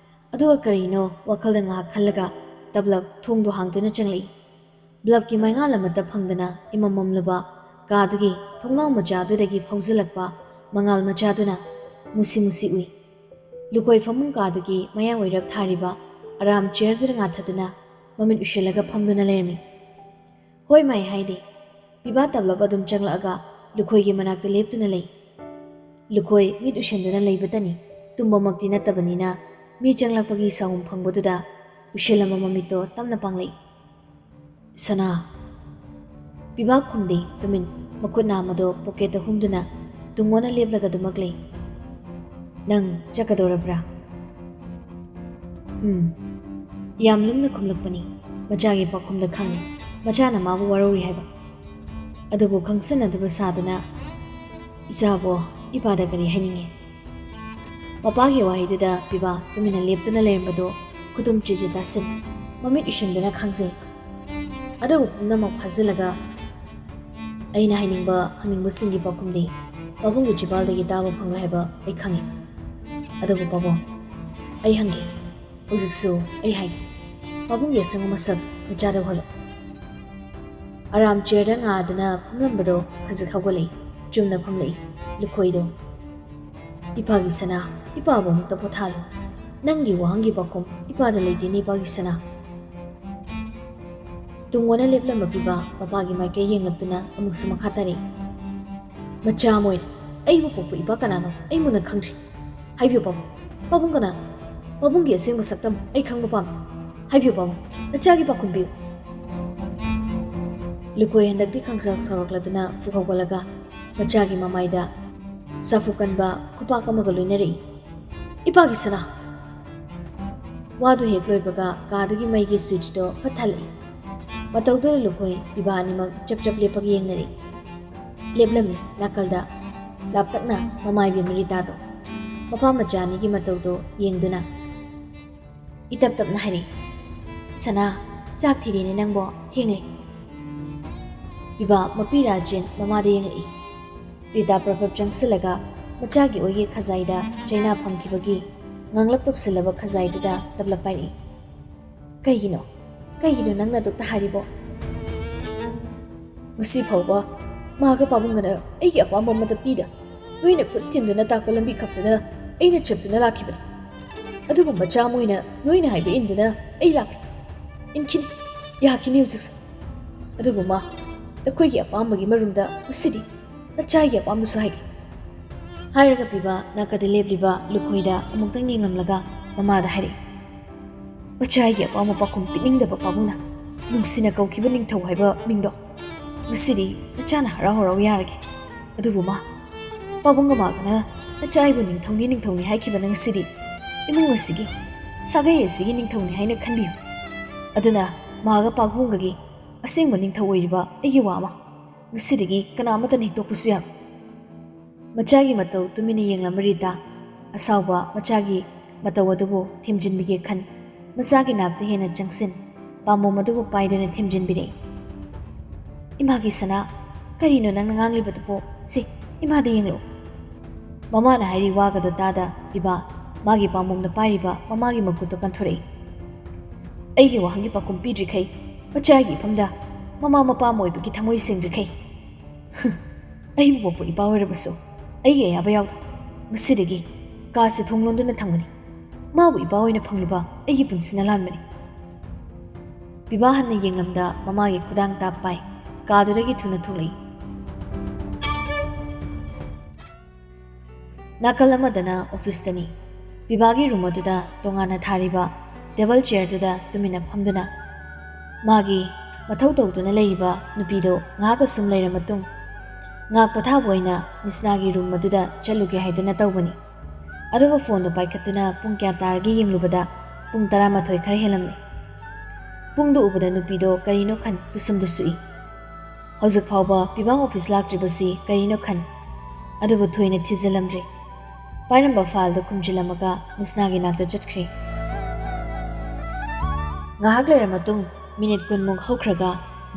ꯑꯗꯨꯒ ꯀꯔꯤꯅꯣ ꯋꯥꯈꯜꯗ ꯉꯥꯏꯍꯥꯛ ꯈꯜꯂꯒ ꯇꯞꯂꯞ ꯊꯣꯡꯗꯣ ꯍꯥꯡꯗꯨꯅ ꯆꯪꯂꯛꯏ꯫ ꯕ꯭ꯂꯕꯀꯤ ꯃꯩꯉꯥꯜ ꯑꯃꯠꯇ ꯐꯪꯗꯅ ꯏꯃꯝ ꯃꯝꯂꯕ ꯀꯥꯗꯨꯒꯤ ꯊꯣꯡꯅꯥꯎ ꯃꯆꯥꯗꯨꯗꯒꯤ ꯐꯥꯎꯖꯤꯜꯂꯛꯄ ꯃꯉꯥꯜ ꯃꯆꯥꯗꯨꯅ ꯃꯨꯁꯤ ꯃꯨꯁꯤ ꯎꯏ꯫ ꯂꯨꯈꯣꯏ ꯐꯃꯨꯡ ꯀꯥꯗꯨꯒꯤ ꯃꯌꯥꯏ ꯑꯣꯏꯔꯞ ꯊꯥꯔꯤꯕ ꯑꯔꯥꯝ ꯆꯤꯌꯔꯗꯨꯗ ꯉꯥꯊꯗꯨꯅ ꯃꯃꯤꯠ ꯎꯏꯁꯤꯜꯂꯒ ꯐꯝꯗꯨꯅ ꯂꯩꯔꯝꯃꯤ꯫ ꯍꯣꯏ ꯃꯥꯏ ꯍꯥꯏꯗꯦ꯫ ꯄꯤꯕꯥ ꯇꯞꯂꯞ ꯑꯗꯨꯝ ꯆꯪꯂꯛꯑꯒ ꯂꯨꯈꯣꯏꯒꯤ ꯃꯅꯥꯛꯇ ꯂꯦꯞꯇꯨꯅ ꯂꯩ꯫ ꯂꯨꯈꯣꯏ ꯃꯤꯠ ꯎꯏꯁꯤꯟꯗꯨꯅ ꯂꯩꯕꯇꯅꯤ꯫ ꯇꯨꯝꯕꯃꯛꯇꯤ ꯅꯠꯇꯕꯅꯤꯅ ꯃꯤ ꯆꯪꯂꯛꯄꯒꯤ ꯁꯥꯎꯝ ꯐꯪꯕꯗꯨꯗ ꯎꯏꯁꯤꯜꯂꯝꯕ ꯃꯃꯤꯠꯇꯣ ꯇꯞꯅ ꯄꯥꯡꯂꯛꯏ꯫ "ꯁꯅꯥ, ꯄꯤꯕꯥ ꯈꯨꯝꯗꯦ, ꯇꯨꯃꯤꯟ꯫ ꯃꯈꯨꯠ ꯅꯥꯝꯃꯗꯣ ꯄꯣꯀꯦꯠꯇ ꯍꯨꯝꯗꯨꯅ ꯇꯨꯡꯑꯣꯟꯅ ꯂꯦꯞꯂꯒ ꯑꯗꯨꯃꯛ ꯂꯩ꯫ "ꯅꯪ ꯆꯠꯀꯗꯧꯔꯕ꯭ꯔꯥ?" "ꯎꯝ꯫" ꯌꯥꯝ ꯂꯨꯝꯅ ꯈꯨꯝꯂꯛꯄꯅꯤ꯫ ꯃꯆꯥꯒꯤ ꯄꯥꯎꯈꯨꯝꯗ ꯈꯪꯏ, ꯃꯆꯥꯅ ꯃꯥꯕꯨ ꯋꯥꯔꯧꯔꯤ ꯍꯥꯏꯕ꯫ ꯑꯗꯨꯕꯨ ꯈꯪꯁꯟꯅꯗꯕ ꯁꯥꯗꯨꯅ, "ꯏꯆꯥꯕꯣ, ꯏꯄꯥꯗ ꯀꯔꯤ ꯍꯥꯏꯅꯤꯡꯉꯤ?" ꯃꯄꯥꯒꯤ ꯋꯥꯍꯩꯗꯨꯗ ꯄꯤꯕꯥ ꯇꯨꯃꯤꯟꯅ ꯂꯦꯞꯇꯨꯅ ꯂꯩꯔꯝꯕꯗꯨ ꯈꯨꯗꯨꯝ ꯆꯤꯖꯤ ꯇꯥꯁꯤꯜ, ꯃꯃꯤꯠ ꯎꯏꯁꯤꯟꯗꯨꯅ ꯈꯪꯖꯩ꯫ ꯑꯗꯨꯕꯨ ꯄꯨꯝꯅꯃꯛ ꯐꯥꯖꯤꯜꯂꯒ ꯑꯩꯅ ꯍꯥꯏꯅꯤꯡꯕ ꯍꯪꯅꯤꯡꯕꯁꯤꯡꯒꯤ ꯄꯥꯎꯈꯨꯝꯗꯤ ꯄꯥꯕꯨꯡꯒꯤ ꯆꯤꯕꯥꯜꯗꯒꯤ ꯇꯥꯕ ꯐꯪꯂꯣꯏ ꯍꯥꯏꯕ ꯑꯩ ꯈꯪꯏ꯫ ꯑꯗꯨꯕꯨ ꯄꯥꯕꯨꯡ, ꯑꯩ ꯍꯪꯒꯦ꯫ ꯍꯧꯖꯤꯛꯁꯨ ꯑꯩ ꯍꯥꯏꯒꯦ꯫ ꯄꯥꯕꯨꯡꯒꯤ ꯑꯁꯦꯡꯕ ꯃꯁꯛ ꯅꯆꯥꯗ ꯎꯍꯜꯂꯨ꯫ ꯑꯔꯥꯝ ꯆꯤꯌꯔꯗ ꯉꯥꯗꯨꯅ ꯐꯝꯂꯝꯕꯗꯣ ꯈꯖꯤꯛ ꯍꯧꯒꯠꯂꯛꯏ꯫ ꯆꯨꯝꯅ ꯐꯝꯂꯛꯏ꯫ ꯂꯨꯈꯣꯏꯗꯣ, "ꯏꯄꯥꯒꯤ ꯁꯅꯥ, ꯏꯄꯥꯕꯨ ꯑꯃꯨꯛꯇ ꯄꯣꯊꯥꯍꯜꯂꯨ꯫ ꯅꯪꯒꯤ ꯋꯥꯍꯪꯒꯤ ꯄꯥꯎꯈꯨꯝ ꯏꯄꯥꯗ ꯂꯩꯇꯦꯅꯦ, ꯏꯄꯥꯒꯤ ꯁꯅꯥ꯫" ꯇꯨꯡꯑꯣꯟꯅ ꯂꯦꯞꯂꯝꯕ ꯄꯤꯕꯥ ꯃꯄꯥꯒꯤ ꯃꯥꯏꯀꯩ ꯌꯦꯡꯂꯛꯇꯨꯅ ꯑꯃꯨꯛꯁꯨ ꯃꯈꯥ ꯇꯥꯔꯛꯏ꯫ "ꯃꯆꯥ ꯑꯃ ꯑꯣꯏꯅ ꯑꯩꯕꯨ ꯄꯣꯛꯄ ꯏꯄꯥ ꯀꯅꯥꯅꯣ ꯑꯩ ꯃꯨꯟꯅ ꯈꯪꯗ꯭ꯔꯤ꯫ ꯍꯥꯏꯕꯤꯌꯨ ꯄꯥꯕꯨꯡ, ꯄꯥꯕꯨꯡ ꯀꯅꯥꯅꯣ? ꯄꯥꯕꯨꯡꯒꯤ ꯑꯁꯦꯡꯕ ꯁꯛꯇꯝ ꯑꯩ ꯈꯪꯕ ꯄꯥꯝꯃꯤ꯫ ꯍꯥꯏꯕꯤꯌꯨ ꯄꯥꯕꯨꯡ, ꯅꯆꯥꯒꯤ ꯄꯥꯎꯈꯨꯝ ꯄꯤꯌꯨ꯫" ꯂꯨꯈꯣꯏ ꯍꯟꯗꯛꯇꯤ ꯈꯪꯁꯥꯎ ꯁꯥꯎꯔꯛꯂꯗꯨꯅ ꯐꯨꯛ ꯍꯧꯒꯠꯂꯒ ꯃꯆꯥꯒꯤ ꯃꯃꯥꯏꯗ ꯁꯥꯐꯨ ꯀꯟꯕ ꯈꯨꯄꯥꯛ ꯑꯃꯒ ꯂꯣꯏꯅꯔꯛꯏ꯫ "ꯏꯄꯥꯒꯤ ꯁꯅꯥ!" ꯋꯥꯗꯨ ꯍꯦꯛ ꯂꯣꯏꯕꯒ ꯀꯥꯗꯨꯒꯤ ꯃꯩꯒꯤ ꯁ꯭ꯋꯤꯆꯇꯣ ꯐꯠ ꯊꯥꯜꯂꯛꯏ꯫ ꯃꯇꯧꯗꯨꯗ ꯂꯨꯈꯣꯏ ꯄꯤꯕꯥ ꯑꯅꯤꯃꯛ ꯆꯞ ꯆꯞ ꯂꯦꯞꯄꯒ ꯌꯦꯡꯅꯔꯛꯏ꯫ ꯂꯦꯞꯂꯝꯃꯤ ꯅꯥꯀꯜꯗ ꯂꯥꯞꯇꯛꯅ ꯃꯃꯥꯏꯕꯤ ꯃꯔꯤꯇꯥꯗꯣ꯫ ꯃꯄꯥ ꯃꯆꯥ ꯑꯅꯤꯒꯤ ꯃꯇꯧꯗꯣ ꯌꯦꯡꯗꯨꯅ ꯏꯇꯞ ꯇꯞꯅ ꯍꯥꯏꯔꯛꯏ, "ꯁꯅꯥ, ꯆꯥꯛ ꯊꯤꯔꯦꯅꯦ ꯅꯪꯕꯣ, ꯊꯦꯡꯂꯦ꯫" ꯄꯤꯕꯥ ꯃꯄꯤ ꯔꯥꯖꯦꯟ ꯃꯃꯥꯗ ꯌꯦꯡꯂꯛꯏ꯫ ꯔꯤꯇꯥ ꯄ꯭ꯔꯞ ꯄ꯭ꯔꯞ ꯆꯪꯁꯤꯜꯂꯒ ꯃꯆꯥꯒꯤ ꯑꯣꯏꯒꯤ ꯈꯖꯥꯏꯗ ꯆꯩꯅꯥ ꯐꯪꯈꯤꯕꯒꯤ ꯉꯥꯡꯂꯞ ꯇꯧꯁꯤꯜꯂꯕ ꯈꯖꯥꯏꯗꯨꯗ ꯇꯞꯂꯞ ꯄꯥꯏꯔꯛꯏ꯫ "ꯀꯩꯒꯤꯅꯣ? ꯀꯩꯒꯤꯅꯣ ꯅꯪꯅ ꯑꯗꯨꯛꯇ ꯍꯥꯏꯔꯤꯕꯣ? ꯉꯁꯤ ꯐꯥꯎꯕ ꯃꯥꯒ ꯄꯥꯕꯨꯡꯒꯅ ꯑꯩꯒꯤ ꯑꯄꯥꯝꯕ ꯑꯃꯠꯇ ꯄꯤꯗ꯫ ꯅꯣꯏꯅ ꯈꯨꯠ ꯊꯤꯟꯗꯨꯅ ꯇꯥꯛꯄ ꯂꯝꯕꯤ ꯈꯛꯇꯗ ꯑꯩꯅ ꯆꯠꯇꯨꯅ ꯂꯥꯛꯈꯤꯕꯅꯤ꯫ ꯑꯗꯨꯕꯨ ꯃꯆꯥ ꯑꯃ ꯑꯣꯏꯅ ꯅꯣꯏꯅ ꯍꯥꯏꯕ ꯏꯟꯗꯨꯅ ꯑꯩ ꯂꯥꯛꯂꯤ꯫ ꯏꯟꯈꯤꯅꯤ, ꯌꯥꯈꯤꯅꯤ ꯍꯧꯖꯤꯛꯁꯨ꯫ ꯑꯗꯨꯕꯨ ꯃꯥ, ꯅꯈꯣꯏꯒꯤ ꯑꯄꯥꯝꯕꯒꯤ ꯃꯔꯨꯝꯗ ꯉꯁꯤꯗꯤ ꯅꯆꯥꯒꯤ ꯑꯄꯥꯝꯕꯁꯨ ꯍꯥꯏꯒꯦ꯫" ꯍꯥꯏꯔꯒ ꯄꯤꯕꯥ ꯅꯥꯀꯗ ꯂꯦꯞꯂꯤꯕ ꯂꯨꯈꯣꯏꯗ ꯑꯃꯨꯛꯇꯪ ꯌꯦꯡꯂꯝꯂꯒ ꯃꯃꯥꯗ ꯍꯥꯏꯔꯛꯏ, "ꯃꯆꯥꯒꯤ ꯑꯄꯥꯝꯕ ꯄꯥꯎꯈꯨꯝ ꯄꯤꯅꯤꯡꯗꯕ ꯄꯥꯕꯨꯡꯅ ꯅꯨꯡꯁꯤꯅ ꯀꯧꯈꯤꯕ ꯅꯤꯡꯊꯧ ꯍꯥꯏꯕ ꯃꯤꯡꯗꯣ ꯉꯁꯤꯗꯤ ꯅꯆꯥꯅ ꯍꯔꯥꯎ ꯍꯔꯥꯎ ꯌꯥꯔꯒꯦ꯫ ꯑꯗꯨꯕꯨ ꯃꯥ, ꯄꯥꯕꯨꯡꯒ ꯃꯥꯒꯅ ꯅꯆꯥ ꯑꯩꯕꯨ ꯅꯤꯡꯊꯧꯅꯤ ꯅꯤꯡꯊꯧꯅꯤ ꯍꯥꯏꯈꯤꯕꯅ ꯉꯁꯤꯗꯤ ꯏꯃꯨꯡ ꯑꯁꯤꯒꯤ, ꯁꯥꯒꯩ ꯑꯁꯤꯒꯤ ꯅꯤꯡꯊꯧꯅꯤ ꯍꯥꯏꯅ ꯈꯟꯕꯤꯌꯨ꯫ ꯑꯗꯨꯅ ꯃꯥꯒ ꯄꯥꯕꯨꯡꯒꯒꯤ ꯑꯁꯦꯡꯕ ꯅꯤꯡꯊꯧ ꯑꯣꯏꯔꯤꯕ ꯑꯩꯒꯤ ꯋꯥ ꯑꯃ ꯉꯁꯤꯗꯒꯤ ꯀꯅꯥ ꯑꯃꯠꯇꯅ ꯍꯤꯛꯇꯣꯛꯄꯁꯨ ꯌꯥꯔꯣꯏ꯫ ꯃꯆꯥꯒꯤ ꯃꯇꯧ ꯇꯨꯃꯤꯟꯅ ꯌꯦꯡꯂꯝꯕ ꯔꯤꯇꯥ, ꯑꯁꯥꯎꯕ ꯃꯆꯥꯒꯤ ꯃꯇꯧ ꯑꯗꯨꯕꯨ ꯊꯦꯝꯖꯤꯟꯕꯤꯒꯦ ꯈꯟ, ꯃꯆꯥꯒꯤ ꯅꯥꯛꯇ ꯍꯦꯟꯅ ꯆꯪꯁꯤꯟ, ꯄꯥꯝꯕꯣꯝ ꯑꯗꯨꯕꯨ ꯄꯥꯏꯗꯨꯅ ꯊꯦꯝꯖꯤꯟꯕꯤꯔꯛꯏ꯫ "ꯏꯃꯥꯒꯤ ꯁꯅꯥ, ꯀꯔꯤꯅꯣ ꯅꯪꯅ ꯉꯥꯡꯂꯤꯕꯗꯨꯕꯣ? ꯁꯤ, ꯏꯃꯥꯗ ꯌꯦꯡꯂꯛꯎ꯫" ꯃꯃꯥꯅ ꯍꯥꯏꯔꯤ ꯋꯥꯒꯗꯣ ꯇꯥꯗ ꯄꯤꯕꯥ ꯃꯥꯒꯤ ꯄꯥꯝꯕꯣꯝꯗ ꯄꯥꯏꯔꯤꯕ ꯃꯃꯥꯒꯤ ꯃꯈꯨꯠꯇꯣ ꯀꯟꯊꯣꯔꯛꯏ꯫ "ꯑꯩꯒꯤ ꯋꯥꯍꯪꯒꯤ ꯄꯥꯎꯈꯨꯝ ꯄꯤꯗ꯭ꯔꯤꯈꯩ, ꯃꯆꯥꯒꯤ ꯏꯐꯝꯗ ꯃꯃꯥ ꯃꯄꯥ ꯑꯃ ꯑꯣꯏꯕꯒꯤ ꯊꯃꯣꯏ ꯁꯦꯡꯗ꯭ꯔꯤꯈꯩ, ꯑꯩꯕꯨ ꯄꯣꯛꯄ ꯏꯄꯥ ꯑꯣꯏꯔꯕꯁꯨ ꯑꯩꯒꯤ ꯑꯌꯥꯕ ꯌꯥꯎꯗ ꯉꯁꯤꯗꯒꯤ ꯀꯥꯁꯦ ꯊꯣꯡ ꯂꯣꯟꯗꯨꯅ ꯊꯝꯒꯅꯤ꯫ ꯃꯥꯕꯨ ꯏꯄꯥ ꯑꯣꯏꯅ ꯐꯪꯂꯤꯕ ꯑꯩꯒꯤ ꯄꯨꯟꯁꯤꯅ ꯂꯥꯟꯕꯅꯤ꯫" ꯄꯤꯕꯥ ꯍꯟꯅ ꯌꯦꯡꯂꯝꯗ ꯃꯃꯥꯒꯤ ꯈꯨꯗꯥꯡ ꯇꯥꯞ ꯄꯥꯏ ꯀꯥꯗꯨꯗꯒꯤ ꯊꯨꯅ ꯊꯣꯛꯂꯛꯏ꯫ ꯅꯥꯀꯜ ꯑꯃꯗꯅ ꯑꯣꯐꯤꯁꯇꯅꯤ꯫ ꯄꯤꯕꯥꯒꯤ ꯔꯨꯝ ꯑꯗꯨꯗ ꯇꯣꯉꯥꯟꯅ ꯊꯥꯔꯤꯕ ꯇꯦꯕꯜ ꯆꯤꯌꯔꯗꯨꯗ ꯇꯨꯃꯤꯟꯅ ꯐꯝꯗꯨꯅ ꯃꯥꯒꯤ ꯃꯊꯧ ꯇꯧꯗꯨꯅ ꯂꯩꯔꯤꯕ ꯅꯨꯄꯤꯗꯣ ꯉꯥꯏꯍꯥꯛ ꯑꯁꯨꯝ ꯂꯩꯔ ꯃꯇꯨꯡ, ꯉꯥꯏꯍꯥꯛ ꯄꯣꯊꯥꯕ ꯑꯣꯏꯅ ꯃꯤꯁꯅꯥꯒꯤ ꯔꯨꯝ ꯑꯗꯨꯗ ꯆꯠꯂꯨꯒꯦ ꯍꯥꯏꯗꯅ ꯇꯧꯕꯅꯤ꯫ ꯑꯗꯨꯕꯨ ꯐꯣꯟꯗꯣ ꯄꯥꯏꯈꯠꯇꯨꯅ ꯄꯨꯡ ꯀꯌꯥ ꯇꯥꯔꯒꯦ ꯌꯦꯡꯂꯨꯕꯗ ꯄꯨꯡ ꯇꯔꯥꯃꯥꯊꯣꯏ ꯈꯔ ꯍꯦꯜꯂꯝꯂꯦ꯫ ꯄꯨꯡꯗꯨ ꯎꯕꯗ ꯅꯨꯄꯤꯗꯣ ꯀꯔꯤꯅꯣ ꯈꯟ ꯄꯤꯁꯨꯝꯗꯨ ꯁꯨꯛꯏ꯫ ꯍꯧꯖꯤꯛ ꯐꯥꯎꯕ ꯄꯤꯕꯥ ꯑꯣꯐꯤꯁ ꯂꯥꯛꯇ꯭ꯔꯤꯕꯁꯤ ꯀꯔꯤꯅꯣ ꯈꯟ, ꯑꯗꯨꯕꯨ ꯊꯣꯏꯅ ꯊꯤꯖꯤꯜꯂꯝꯗ꯭ꯔꯦ꯫ ꯄꯥꯏꯔꯝꯕ ꯐꯥꯏꯜꯗꯨ ꯈꯨꯝꯖꯤꯜꯂꯝꯃꯒ ꯃꯤꯁꯅꯥꯒꯤ ꯅꯥꯛꯇ ꯆꯠꯈ꯭ꯔꯦ꯫ ꯉꯥꯏꯍꯥꯛ ꯂꯩꯔ ꯃꯇꯨꯡ, ꯃꯤꯅꯤꯠ ꯀꯨꯟꯃꯨꯛ ꯍꯧꯈ꯭ꯔꯒ,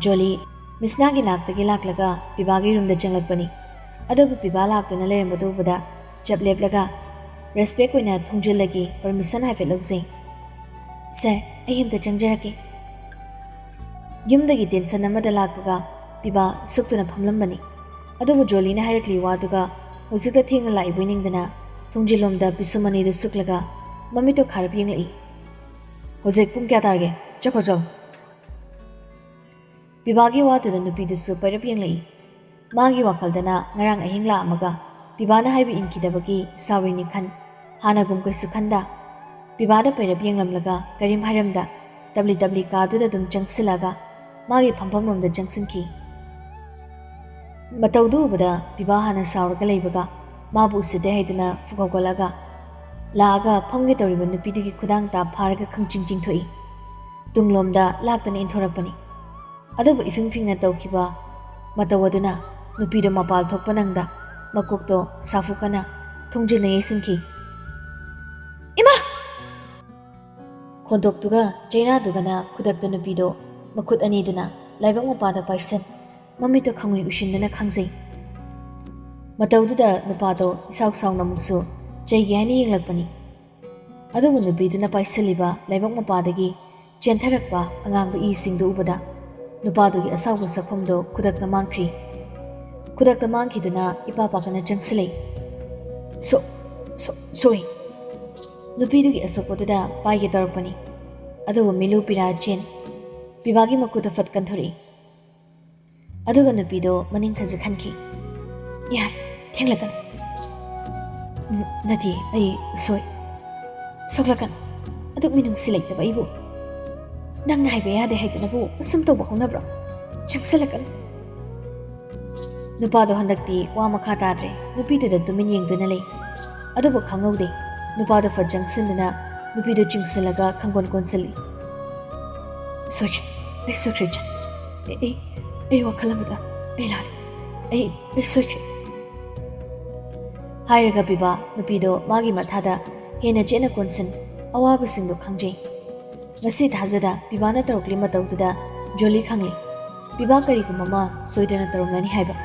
ꯖꯣꯂꯤ ꯃꯤꯁꯅꯥꯒꯤ ꯅꯥꯛꯇꯒꯤ ꯂꯥꯛꯂꯒ ꯄꯤꯕꯥꯒꯤ ꯔꯨꯝꯗ ꯆꯪꯂꯛꯄꯅꯤ꯫ ꯑꯗꯨꯕꯨ ꯄꯤꯕꯥ ꯂꯥꯛꯇꯨꯅ ꯂꯩꯔꯝꯕꯗꯨ ꯎꯕꯗ ꯆꯞ ꯂꯦꯞꯂꯒ, "ꯔꯦꯁꯄꯦꯛ ꯑꯣꯏꯅ ꯊꯣꯡꯖꯤꯜꯂꯒꯦ, ꯄꯔꯃꯤꯁꯟ ꯍꯥꯏꯐꯦꯠ ꯂꯧꯖꯩ꯫" "ꯁꯥꯔ, ꯑꯩ ꯑꯝꯇ ꯆꯪꯖꯔꯛꯀꯦ꯫" ꯌꯨꯝꯗꯒꯤ ꯇꯦꯟꯁꯟ ꯑꯃꯗ ꯂꯥꯛꯄꯒ ꯄꯤꯕꯥ ꯁꯨꯛꯇꯨꯅ ꯐꯝꯂꯝꯕꯅꯤ꯫ ꯑꯗꯨꯕꯨ ꯖꯣꯂꯤꯅ ꯍꯥꯏꯔꯛꯂꯤ ꯋꯥꯗꯨꯒ ꯍꯧꯖꯤꯛꯇ ꯊꯦꯡꯅ ꯂꯥꯛꯏꯕꯣꯏ ꯅꯤꯡꯗꯅ ꯊꯣꯡꯖꯤꯜꯂꯣꯝꯗ ꯄꯤꯁꯨꯝ ꯑꯅꯤꯗꯨ ꯁꯨꯛꯂꯒ ꯃꯃꯤꯠꯇꯨ ꯈꯥꯔꯞ ꯌꯦꯡꯂꯛꯏ꯫ "ꯍꯧꯖꯤꯛ ꯄꯨꯡ ꯀꯌꯥ ꯇꯥꯔꯒꯦ? ꯆꯠꯈ꯭ꯔꯣ, ꯆꯠꯂꯣ꯫" ꯄꯤꯕꯥꯒꯤ ꯋꯥꯗꯨꯗ ꯅꯨꯄꯤꯗꯨꯁꯨ ꯄꯩꯔꯞ ꯌꯦꯡꯂꯛꯏ꯫ ꯃꯥꯒꯤ ꯋꯥꯈꯜꯗꯅ ꯉꯔꯥꯡ ꯑꯍꯤꯡ ꯂꯥꯛꯑꯝꯃꯒ ꯄꯤꯕꯥꯅ ꯍꯥꯏꯕ ꯏꯟꯈꯤꯗꯕꯒꯤ ꯁꯥꯎꯔꯤꯅꯤ ꯈꯟ, ꯍꯥꯟꯅꯒꯨꯝ ꯀꯩꯁꯨ ꯈꯟꯗ, ꯄꯤꯕꯥꯗ ꯄꯩꯔꯞ ꯌꯦꯡꯂꯝꯂꯒ ꯀꯔꯤꯝ ꯍꯥꯏꯔꯝꯗ, ꯇꯞꯂꯤ ꯇꯞꯂꯤ ꯀꯥꯗꯨꯗ ꯑꯗꯨꯝ ꯆꯪꯁꯤꯜꯂꯒ ꯃꯥꯒꯤ ꯐꯝꯐꯝ ꯔꯣꯝꯗ ꯆꯪꯁꯤꯟꯈꯤ꯫ ꯃꯇꯧꯗꯨ ꯎꯕꯗ ꯄꯤꯕꯥ ꯍꯥꯟꯅ ꯁꯥꯎꯔꯒ ꯂꯩꯕꯒ ꯃꯥꯕꯨ ꯎꯁꯤꯠꯇꯦ ꯍꯥꯏꯗꯨꯅ ꯐꯨꯒꯠꯂꯒ ꯂꯥꯛꯑꯒ ꯐꯝꯒꯦ ꯇꯧꯔꯤꯕ ꯅꯨꯄꯤꯗꯨꯒꯤ ꯈꯨꯗꯥꯡ ꯇꯥ ꯐꯥꯔꯒ ꯈꯪꯆꯤꯡ ꯆꯤꯡꯊꯣꯛꯏ꯫ ꯇꯨꯡꯂꯣꯝꯗ ꯂꯥꯛꯇꯅ ꯏꯟꯊꯣꯔꯛꯄꯅꯤ꯫ ꯑꯗꯨꯕꯨ ꯏꯐꯤꯡ ꯐꯤꯡꯅ ꯇꯧꯈꯤꯕ ꯃꯇꯧ ꯑꯗꯨꯅ ꯅꯨꯄꯤꯗꯣ ꯃꯄꯥꯜ ꯊꯣꯛꯄ ꯅꯪꯗ ꯃꯀꯣꯛꯇꯣ ꯁꯥꯐꯨ ꯀꯟꯅ ꯊꯣꯡꯖꯤꯜꯅ ꯌꯩꯁꯤꯟꯈꯤ꯫ "ꯏꯃꯥ!" ꯈꯣꯟꯗꯣꯛꯇꯨꯒ ꯆꯩꯅꯥꯗꯨꯒꯅ ꯈꯨꯗꯛꯇ ꯅꯨꯄꯤꯗꯣ ꯃꯈꯨꯠ ꯑꯅꯤꯗꯨꯅ ꯂꯥꯏꯕꯛ ꯃꯄꯥꯗ ꯄꯥꯏꯁꯟ, ꯃꯃꯤꯠꯇ ꯈꯪꯉꯨꯏ ꯎꯏꯁꯤꯟꯗꯨꯅ ꯈꯪꯖꯩ꯫ ꯃꯇꯧꯗꯨꯗ ꯅꯨꯄꯥꯗꯣ ꯏꯁꯥꯎ ꯁꯥꯎꯅ ꯑꯃꯨꯛꯁꯨ ꯆꯩꯒꯦ ꯍꯥꯏꯅ ꯌꯦꯡꯂꯛꯄꯅꯤ꯫ ꯑꯗꯨꯕꯨ ꯅꯨꯄꯤꯗꯨꯅ ꯄꯥꯏꯁꯤꯜꯂꯤꯕ ꯂꯥꯏꯕꯛ ꯃꯄꯥꯗꯒꯤ ꯆꯦꯟꯊꯔꯛꯄ ꯑꯉꯥꯡꯕ ꯏꯁꯤꯡꯗꯨ ꯎꯕꯗ ꯅꯨꯄꯥꯗꯨꯒꯤ ꯑꯁꯥꯎꯕ ꯁꯛꯐꯝꯗꯣ ꯈꯨꯗꯛꯇ ꯃꯥꯡꯈ꯭ꯔꯤ꯫ ꯈꯨꯗꯛꯇ ꯃꯥꯡꯈꯤꯗꯨꯅ ꯏꯄꯥ ꯄꯥꯈꯠꯅ ꯆꯪꯁꯤꯜꯂꯛꯏ꯫ "ꯁꯣ-, ꯁꯣ-, ꯁꯣꯏ!" ꯅꯨꯄꯤꯗꯨꯒꯤ ꯑꯁꯣꯛꯄꯗꯨꯗ ꯄꯥꯏꯒꯦ ꯇꯧꯔꯛꯄꯅꯤ꯫ ꯑꯗꯨꯕꯨ ꯃꯤꯂꯨ ꯄꯤꯔꯥ ꯆꯦꯟ ꯄꯤꯕꯥꯒꯤ ꯃꯈꯨꯠꯇ ꯐꯠ ꯀꯟꯊꯣꯔꯛꯏ꯫ ꯑꯗꯨꯒ ꯅꯨꯄꯤꯗꯣ ꯃꯅꯤꯡ ꯈꯖꯤꯛ ꯍꯟꯈꯤ꯫ "ꯌꯥꯔꯦ, ꯊꯦꯡꯂꯛꯀꯅꯨ꯫" "ꯎꯝ, ꯅꯠꯇꯦ, ꯑꯩ ꯁꯣꯏ꯫" "ꯁꯣꯛꯂꯛꯀꯅꯨ꯫ ꯑꯗꯨꯛ ꯃꯤꯅꯨꯡꯁꯤ ꯂꯩꯇꯕ ꯑꯩꯕꯨ ꯅꯪꯅ ꯍꯥꯏꯕ ꯌꯥꯗꯦ ꯍꯥꯏꯗꯨꯅꯕꯨ ꯑꯁꯨꯝ ꯇꯧꯕ ꯍꯧꯅꯕ꯭ꯔꯣ? ꯆꯪꯁꯤꯜꯂꯛꯀꯅꯨ꯫" ꯅꯨꯄꯥꯗꯣ ꯍꯟꯗꯛꯇꯤ ꯋꯥ ꯃꯈꯥ ꯇꯥꯗ꯭ꯔꯦ꯫ ꯅꯨꯄꯤꯗꯨꯗ ꯇꯨꯃꯤꯟ ꯌꯦꯡꯗꯨꯅ ꯂꯩ꯫ ꯑꯗꯨꯕꯨ ꯈꯪꯍꯧꯗꯦ꯫ ꯅꯨꯄꯥꯗꯣ ꯐꯠ ꯆꯪꯁꯤꯟꯗꯨꯅ ꯅꯨꯄꯤꯗꯣ ꯆꯤꯡꯁꯤꯜꯂꯒ ꯈꯪꯒꯣꯟ ꯀꯣꯟꯁꯤꯜꯂꯤ꯫ "ꯁꯣꯏꯈ꯭ꯔꯦ, ꯑꯩ ꯁꯣꯏꯈ꯭ꯔꯦ, ꯏꯆꯟ꯫ ꯑꯩ, ꯑꯩ, ꯑꯩ ꯋꯥꯈꯜ ꯑꯃꯗ ꯑꯩ ꯂꯥꯜꯂꯦ꯫ ꯑꯩ, ꯑꯩ ꯁꯣꯏꯈ꯭ꯔꯦ꯫" ꯍꯥꯏꯔꯒ ꯄꯤꯕꯥ ꯅꯨꯄꯤꯗꯣ ꯃꯥꯒꯤ ꯃꯊꯥꯗ ꯍꯦꯟꯅ ꯆꯦꯠꯅ ꯀꯣꯟꯁꯤꯟ, ꯑꯋꯥꯕꯁꯤꯡꯗꯣ ꯈꯪꯖꯩ꯫ ꯉꯁꯤ ꯊꯥꯖꯗ ꯄꯤꯕꯥꯅ ꯇꯧꯔꯛꯂꯤ ꯃꯇꯧꯗꯨꯗ ꯖꯣꯂꯤ ꯈꯪꯂꯤ꯫ ꯄꯤꯕꯥ ꯀꯔꯤꯒꯨꯝꯕ ꯑꯃ ꯁꯣꯏꯗꯅ ꯇꯧꯔꯝꯂꯅꯤ ꯍꯥꯏꯕ꯫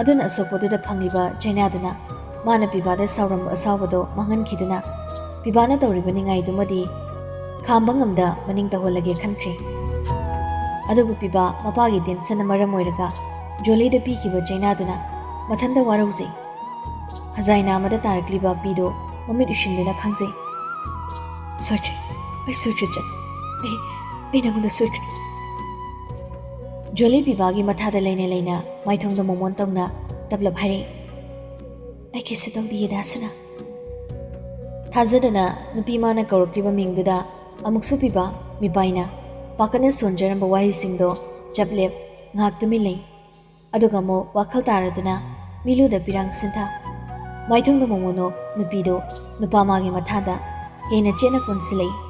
ꯑꯗꯨꯅ ꯑꯁꯣꯛꯄꯗꯨꯗ ꯐꯪꯂꯤꯕ ꯆꯩꯅꯥꯗꯨꯅ ꯃꯥꯅ ꯄꯤꯕꯥꯗ ꯁꯥꯎꯔꯝꯕ ꯑꯁꯥꯎꯕꯗꯣ ꯃꯥꯡꯍꯟꯈꯤꯗꯨꯅ ꯄꯤꯕꯥꯅ ꯇꯧꯔꯤꯕ ꯅꯤꯡꯉꯥꯏꯗꯨꯃꯗꯤ ꯈꯥꯝꯕ ꯉꯝꯗ ꯃꯅꯤꯡ ꯇꯧꯍꯜꯂꯒꯦ ꯈꯟꯈ꯭ꯔꯦ꯫ ꯑꯗꯨꯕꯨ ꯄꯤꯕꯥ ꯃꯄꯥꯒꯤ ꯇꯦꯟꯁꯟꯅ ꯃꯔꯝ ꯑꯣꯏꯔꯒ ꯖꯣꯂꯤꯗ ꯄꯤꯈꯤꯕ ꯆꯩꯅꯥꯗꯨꯅ ꯃꯊꯟꯇ ꯋꯥꯔꯧꯖꯩ꯫ ꯈꯖꯥꯏꯅꯥ ꯑꯃꯗ ꯇꯥꯔꯛꯂꯤꯕ ꯄꯤꯗꯣ ꯃꯃꯤꯠ ꯎꯏꯁꯤꯟꯗꯨꯅ ꯈꯪꯖꯩ꯫ "ꯁꯣꯏꯈ꯭ꯔꯦ, ꯑꯩ ꯁꯣꯏꯈ꯭ꯔꯦ, ꯆꯠ꯫ ꯑꯩ, ꯑꯩ ꯅꯉꯣꯟꯗ ꯁꯣꯏꯈ꯭ꯔꯦ꯫" ꯖꯣꯂꯤ ꯄꯤꯕꯥꯒꯤ ꯃꯊꯥꯗ ꯂꯩꯅ ꯂꯩꯅ ꯃꯥꯏꯊꯣꯡꯗ ꯃꯣꯃꯣꯟ ꯇꯧꯅ ꯇꯞꯂꯞ ꯍꯥꯏꯔꯛꯏ꯫ "ꯑꯩ ꯀꯩꯁꯨ ꯇꯧꯗꯤꯌꯦ ꯗꯥ ꯁꯅꯥ꯫" ꯊꯥꯖꯗꯅ ꯅꯨꯄꯤ ꯃꯥꯅ ꯀꯧꯔꯛꯂꯤꯕ ꯃꯤꯡꯗꯨꯗ ꯑꯃꯨꯛꯁꯨ ꯄꯤꯕꯥ ꯃꯤꯄꯥꯏꯅ ꯄꯥꯈꯠꯅ ꯁꯣꯟꯖꯔꯝꯕ ꯋꯥꯍꯩꯁꯤꯡꯗꯣ ꯆꯞ ꯂꯦꯞ ꯉꯥꯏꯍꯥꯛ ꯇꯨꯃꯤꯟ ꯂꯩ꯫ ꯑꯗꯨꯒ ꯑꯃꯨꯛ ꯋꯥꯈꯜ ꯇꯥꯔꯗꯨꯅ ꯃꯤꯂꯨꯗ ꯄꯤꯔꯥꯡ ꯁꯤꯟꯊ꯫ ꯃꯥꯏꯊꯣꯡꯗ ꯃꯣꯃꯣꯅꯣꯛ ꯅꯨꯄꯤꯗꯨ ꯅꯨꯄꯥ ꯃꯥꯒꯤ ꯃꯊꯥꯗ ꯍꯦꯟꯅ ꯆꯦꯠꯅ ꯀꯣꯟꯁꯤꯜꯂꯛꯏ꯫